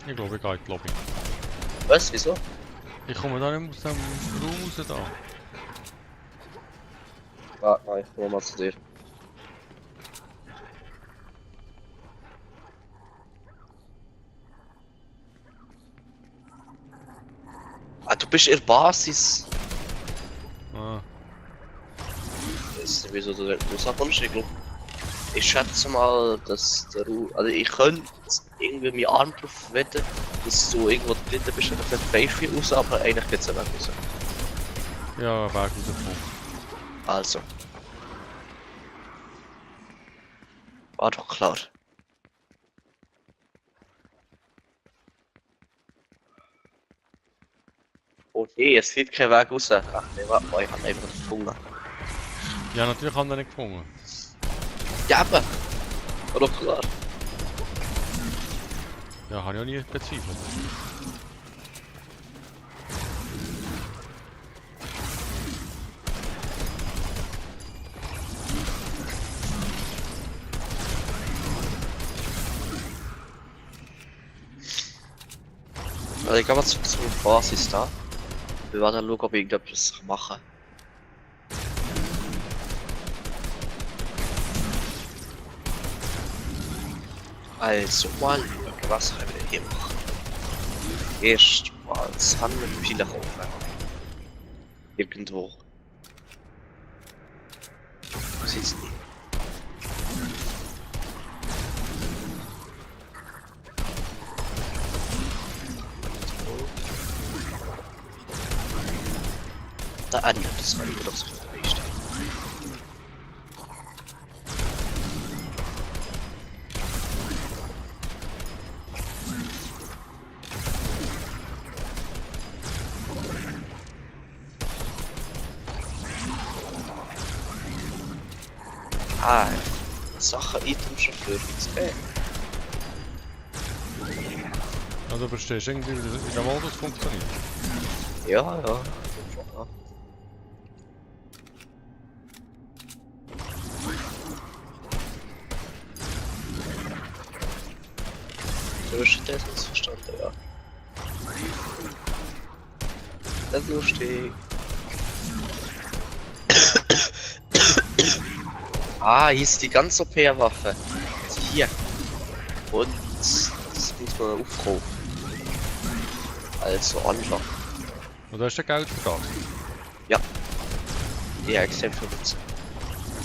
Ich glaube, ich gehe in die Lobby. Was? Wieso? Ich komme da nicht aus dem Raum raus da. Ah, nein, ich komme mal zu dir. Ah, du bist in der Basis. Ah. Ich weiß nicht, wieso du rauskommst, ich glaube. Ich schätze mal, dass der also ich könnte irgendwie meinen Arm drauf wetten, dass du irgendwo drin bist und dann weißt du raus, aber eigentlich geht's ja weg raus. Ja, Weg rausgekommen. Also. War doch klar. Oh nee, es sieht kein Weg raus. Ach nee, warte mal, ich hab einfach gefunden. Ja, natürlich haben wir nicht gefunden. Ja, aber. War doch klar. Ja, habe ich auch nie bezweifelt. Also ich kann mal zur Basis da. Wir werden dann schauen, ob ich irgendetwas machen kann. Also mal schauen, was können wir denn hier machen? Erst mal sammeln viele kaufen. Irgendwo. Wo sitzen die? Da an, das war doch so richtig. Ah, Sachen, Items schon für XP. Also verstehst du irgendwie, wie der Modus funktioniert? Ja, ja. Du hast das missverstanden, ja. Das ist lustig. Ah, hier ist die ganz OP-Waffe. Hier. Und das muss man aufkaufen. Also online. Und da hast du Geld für das? Ja. Ja, extrem 15.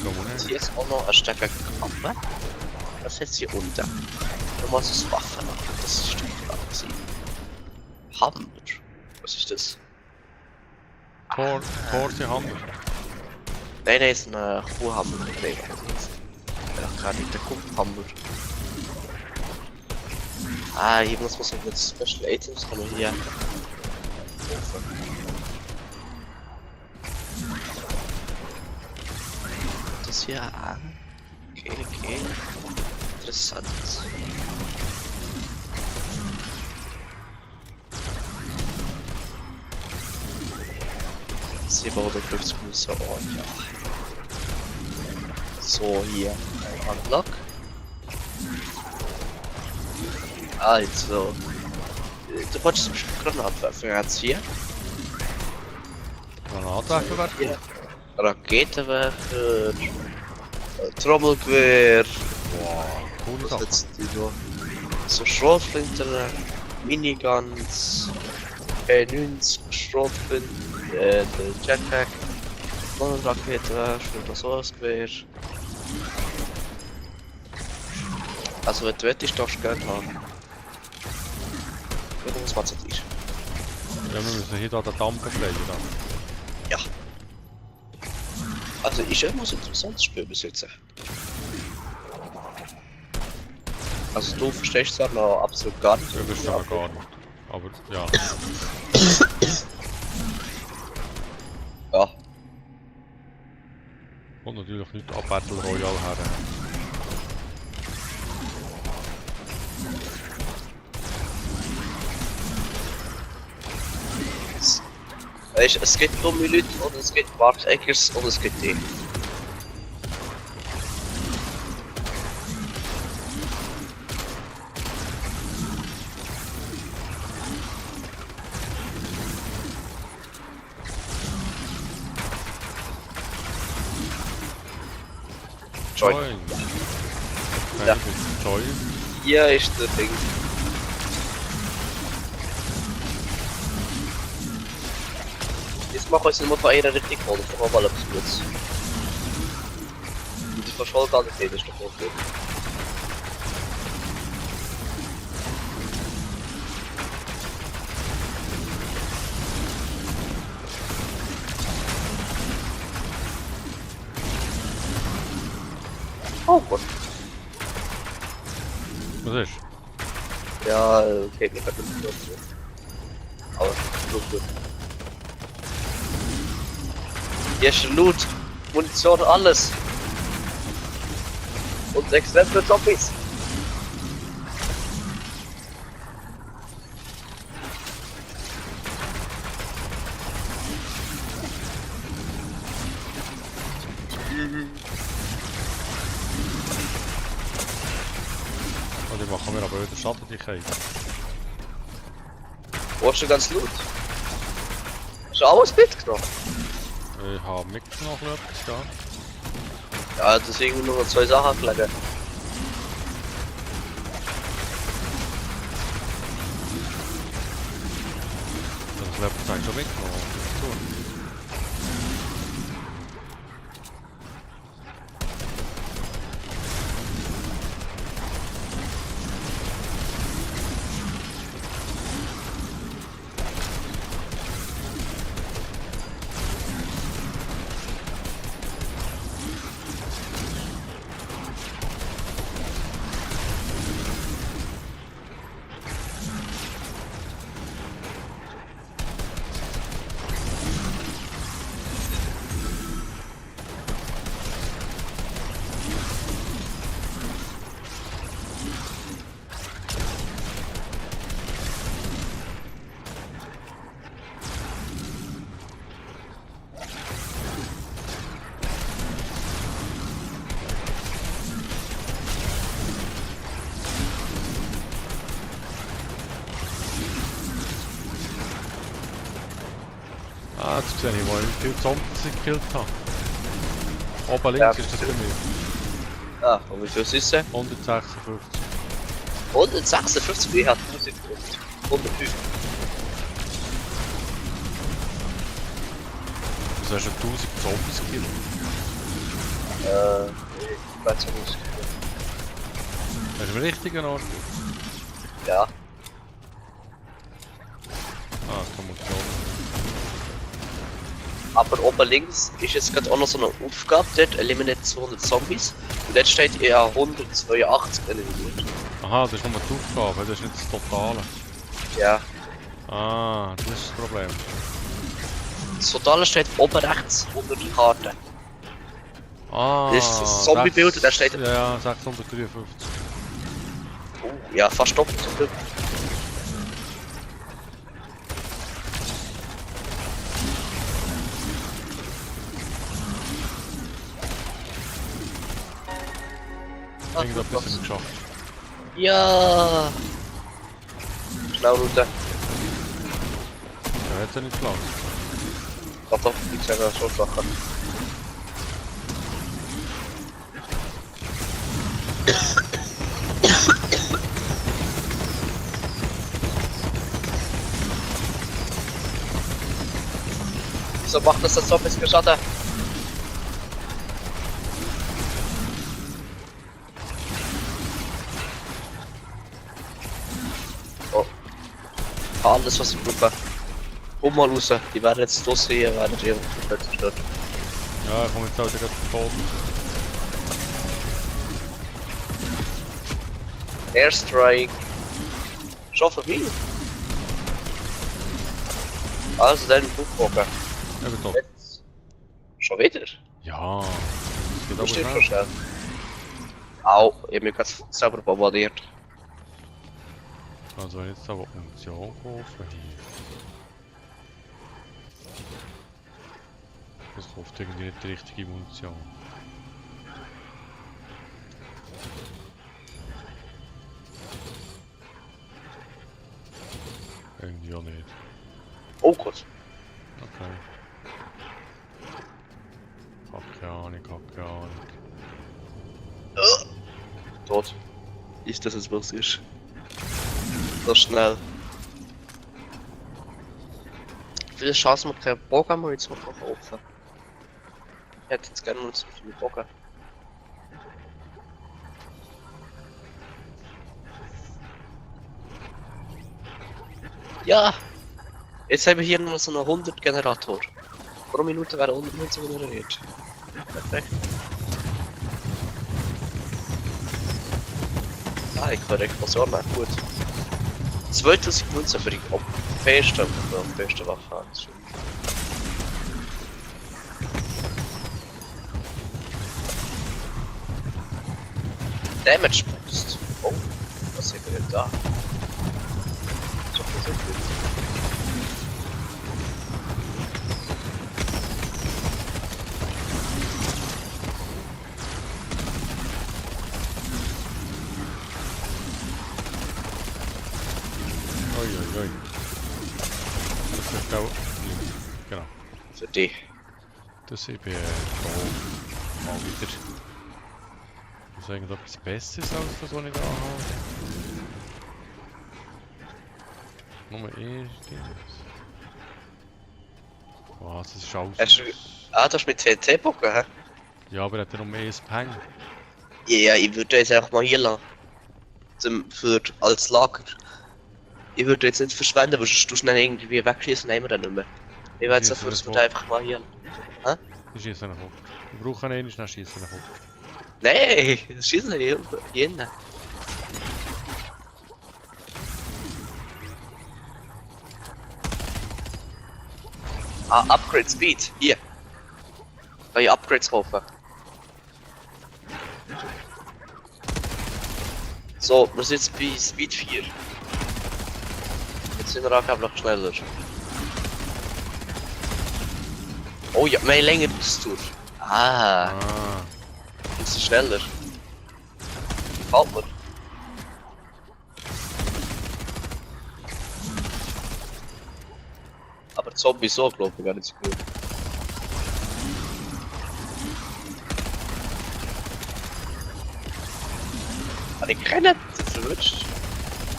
Glaube Ist nicht. hier jetzt auch noch ein Stecker Waffe? Was ist jetzt hier unter? Nochmal so das Waffe. Das ist doch quasi. Hammer. Was ist das? Torsehammer. Nein, ist ein Kuhhammer. Nein, ja, gar nicht der Kuhhammer. Ah, hier muss man mit Special Items kann man hier. Das hier an. Okay. Interessant. Sie baut der 50 Muster ja. So, hier. Unlock. Also. Du wolltest bestimmt Granaten werfen, jetzt hier. Granatwerfer Ja. Raketenwerfer. Trommelgewehr. Wow, coole Was Sache. jetzt die noch? So Schrotflinten, Miniguns, P90, Schrotflinten, der Jetpack, Rakete, das Ausgewehr. Also wenn du willst, darfst du gerne haben. Wenn du was ist. Ja, wir müssen hier da den Damm befreien. Da. Ja. Also ist immer ein interessantes Spiel bis jetzt. Also du verstehst zwar noch absolut gar nicht. Wir wissen aber gar nicht. Aber ja. Ja. Und natürlich nicht ab Battle Royale her. Weißt, es gibt dumme Leute und es gibt Barteckers und es gibt die. Join. Ja. Ja. Join. Hier ist der Ding. Jetzt mach uns nicht mal von einer richtig holen, von mal etwas Gutes. Und die verschwollen gar nicht, das ist doch auch gut. Oh Gott. Was ist? Ja, okay, mir könnte nicht so. Aber gut. Hier ist Loot, Munition, alles. Und extrem für Zombies. Und die machen wir aber wieder Schadendigkeit. Wo hast du ganz Loot? Hast du alles mitgenommen? Ich habe mitgenommen etwas da. Ja, deswegen nur noch 2 Sachen gelegen. Das Level ist schon mitgenommen. Ah, jetzt sehe ich mal, wie viele Zombies ich gekillt habe. Oben links Ja. ist das bei mir. Ah, und wie viel ist es? 156. 156, ich hatte 105. Du hast schon 1000 Zombies gekillt. Ich weiß ja nicht. Das ist im richtigen Ort. Ja. Ah, Promotion. Aber oben links ist jetzt gerade auch noch so eine Aufgabe, dort eliminiert 200 Zombies. Und dort steht eher 182 eliminiert. Aha, das ist nur die Aufgabe, das ist nicht das Totale. Ja. Ah, das ist das Problem. Das Totale steht oben rechts unter der Karte. Ah, Das ist das Zombie-Bild und da steht... Ja, 653. Oh, ja, fast doppelt so viel. Irgendetwas haben wir geschafft. Ja. Schnell runter. Ja, jetzt nicht gelangt. Doch, ich sage ja schon Sachen. Wieso macht das so viel Schaden? Oh. Alles was ich brauche. Komm mal raus, die werden jetzt draussen hier, werden die komplett zerstört. Ja, ich komme jetzt auch gerade tot. Airstrike. Schon vorbei. Also dann Buchbogen. Eben tot. Jetzt. Schon wieder? Ja, das geht Du aber stehst schon schnell. schnell. Au, ich hab mich gerade selber bombardiert. Also jetzt aber Munition kaufen hier. Das kauft irgendwie nicht die richtige Munition. Irgendwie auch nicht. Oh Gott. Okay. Keine Ahnung, keine Ahnung. Tot. Ist das jetzt was ist? So schnell. Viele Chancen man keinen Bogen mal jetzt noch kaufen. Ich hätte jetzt gerne Munition für den Bogen. Ja! Jetzt haben wir hier noch so einen 100 Generator. Pro Minute werden 100 Munition generiert. Perfekt. Ah, ich kann Explosion machen, gut. 2000 Munition für die feste Waffe haben. Das ist schon- Damage Boost. Oh, was haben wir denn da? So viel, so viel. Ui. Das ist auch. Genau. Für die. Das ich bin mal wieder. Ist irgendetwas Besseres als das, was ich da habe? Nur Dings. Was, das ist alles. Hast du- Ah, das ist mit TNT-Bogen, hä? Ja, aber er hat ja noch mehr Peng. Ja, ich würde jetzt einfach mal hier lassen. Als Lager. Ich würde jetzt nicht verschwenden, weil sonst du schnell irgendwie wegschießen, nehmen wir dann nicht mehr. Ich werde jetzt dafür, dass wir einfach mal hier. Ich schieße einen Kopf. Ich brauche einen, dann schieße einen Kopf. Nein, schießen wir hier hinten. Ah, Upgrade Speed. Hier. Kann ich Upgrades kaufen? So, wir sind jetzt bei Speed 4. Jetzt sind wir auch noch schneller. Oh ja, wir haben länger Ausdauer. Ah, Ah, das ist schneller. Gefällt mir. Aber Zombies so, glaube ich, gar nicht so gut. Habe ich keinen verwünscht?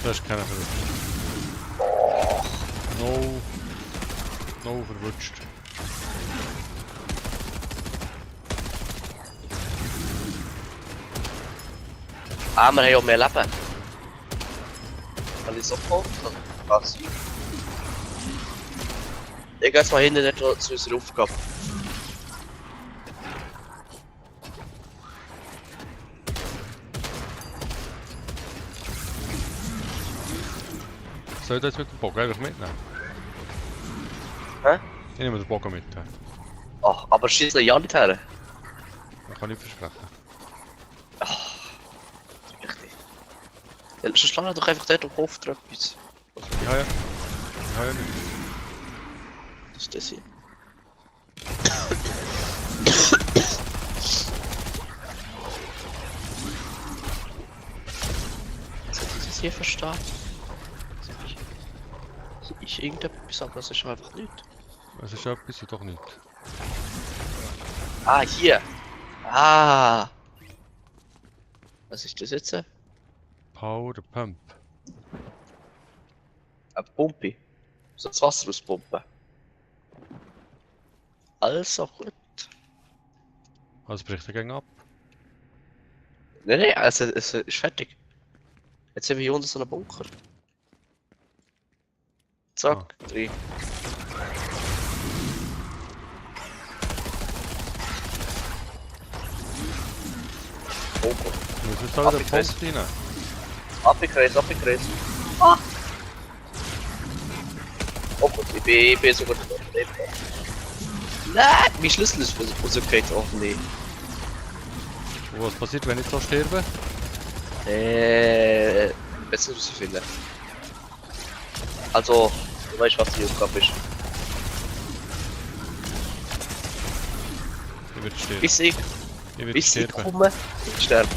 das ist keiner verwünscht. Oh, No verwünscht. Ah, wir haben ja auch mehr Leben. Kann ich so gekauft? Kann sein. Ich gehe jetzt mal hinten nicht zu unserer Aufgabe. Soll ich das mit dem Bogen eigentlich mitnehmen? Hä? Ich nehme den Bogen mit. Ach, aber schießt ja nicht her. Das kann ich versprechen. Ach, richtig. Ja, sonst stand doch einfach dort und kauft dir etwas. Ich habe ja nicht. Was ist das hier? Soll ich das hier verstehen? Ist irgendetwas, aber das ist einfach nicht. Es ist etwas und doch nicht. Ah, hier! Ah! Was ist das jetzt? Power Pump. Eine Pumpe. So das Wasser auspumpen. Also gut. Also bricht der Gang ab. Nein, also es ist fertig. Jetzt haben wir hier unten so einen Bunker. Zack, 3. Oh Gott. Muss jetzt auch wieder Abgekreist. Pump rein. Abgekreist, abgekreist. Ah! Oh Gott, ich bin sogar nicht überlebt. Nein! Mein Schlüssel ist rausgefallen. Oh nee. Und was passiert, wenn ich so sterbe? Besser rausfinden. Also, du weißt, was die Aufgabe ist. Ich werde sterben. Bis ich Ich werde sterben. komme, sterben.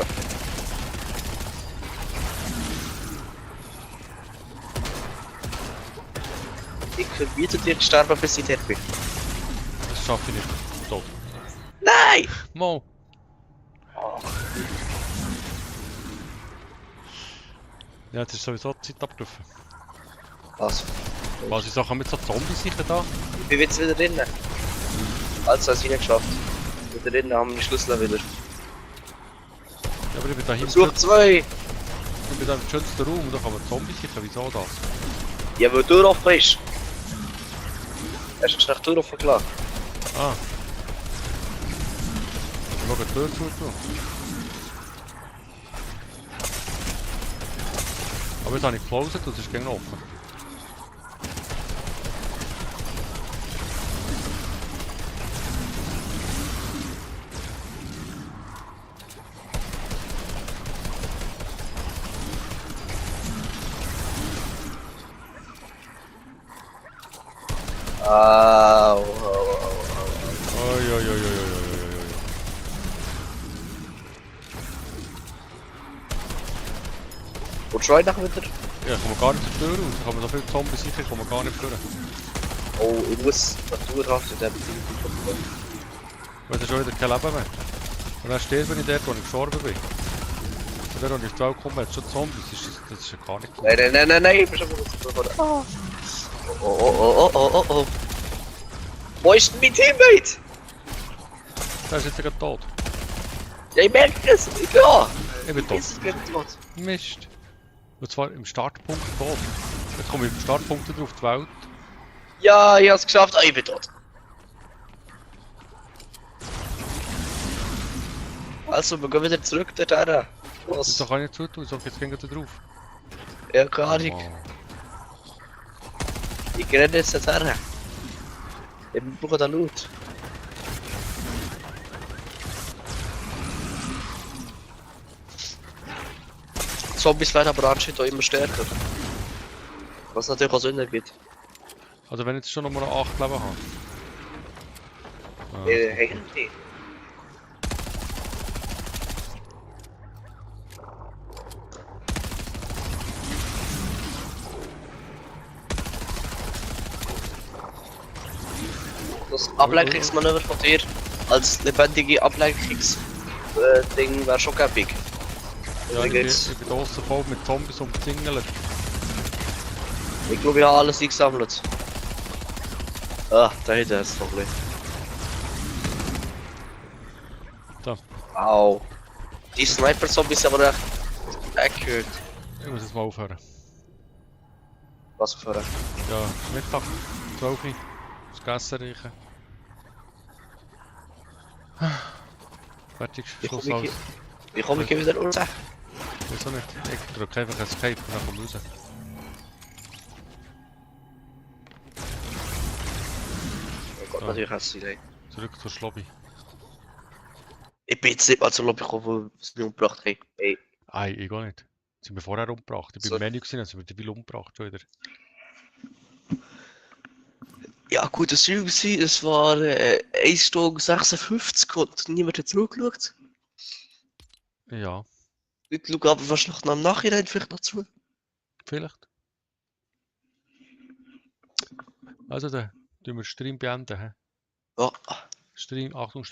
Ich verbiete dir zu sterben, bis ich dort bin. Das schaffe ich nicht. Tot. Nein! Mo! Ja, jetzt ist sowieso die Zeit abgelaufen. Was? Was ist auch mit so Zombies sicher da? Ich bin jetzt wieder drinnen. Also, hast du es geschafft. Wieder drinnen haben wir den Schlüssel wieder. Ja, aber ich bin da hinten. Versuch 2! Ich bin da im schönsten Raum, da kann man Zombies sicher. Wieso das? Ja, weil du offen ist. Hast du nach Tür offen gelassen? Ah. Ich mag die Tür zu. Aber jetzt habe ich geclosed und es ist gegen offen. Au. Oi. Und Troy nachher wieder? Ja, ich komme gar nicht zur Tür raus. Ich habe so viele Zombies sicher, ich komme gar nicht durch. Oh, ich muss Natur haben, dann bin ich Weil es schon wieder kein Leben mehr. Und dann sterbe ich dort, wo ich gestorben bin. Und dort, wo ich zu komme, hat es schon Zombies. Das ist ja gar nicht gut. Nein, ich bin schon gut. Oh. Wo ist denn mein Teammate? Der ist jetzt gerade tot. Ja, ich merke es, ich bin da. Ich bin tot. Ich bin tot. Mist. Und zwar im Startpunkt tot. Jetzt komme ich im Startpunkt wieder auf die Welt. Ja, ich hab's geschafft, ich bin tot. Also, wir gehen wieder zurück dorthin. Das Was? kann ich nicht zutun, ich sag jetzt gehen wir da drauf. Ja, gar nicht. Oh. Ich renne jetzt dorthin. Ich brauche da Loot. Zombies werden aber anscheinend auch immer stärker. Was natürlich auch Sinn ergibt. Also wenn ich jetzt schon nochmal 8 Leben habe. Ah, Handy. Das Ablenkungsmanöver von dir als lebendige Ablenkungsding wäre schon gäbig. ja, ich bin draussen voll mit Zombies umzingelt. Ich glaube, ich habe alles eingesammelt. Ah, da hinten ist es noch ein Da. Au. Die Sniper-Zombies sind aber echt Accurate. Ich muss jetzt mal aufhören. Was für ein... Ja, Mittag, 12 Uhr, das Gegessen reichen. Fertig, Schluss aus. Wie komme ich wieder raus? Wieso nicht? Ich drücke einfach Escape und dann komme ich raus. Oh Gott, Ja. natürlich hast du sie. Zurück zur Lobby. Ich bin jetzt nicht mal zur Lobby gekommen, wo sie mich umgebracht haben. Ey, Ich gar nicht. Sind wir vorher umgebracht. Ich bin So. im Menü gesehen, dann sind wir die Will umgebracht schon wieder. ja gut, das war es war 1 Stunde 56 und niemand hat zurückgeschaut. Ja, Ich schaue aber wahrscheinlich noch im Nachhinein vielleicht noch zu. vielleicht. Also dann, tun wir den Stream beenden. He? Ja. Stream, Achtung,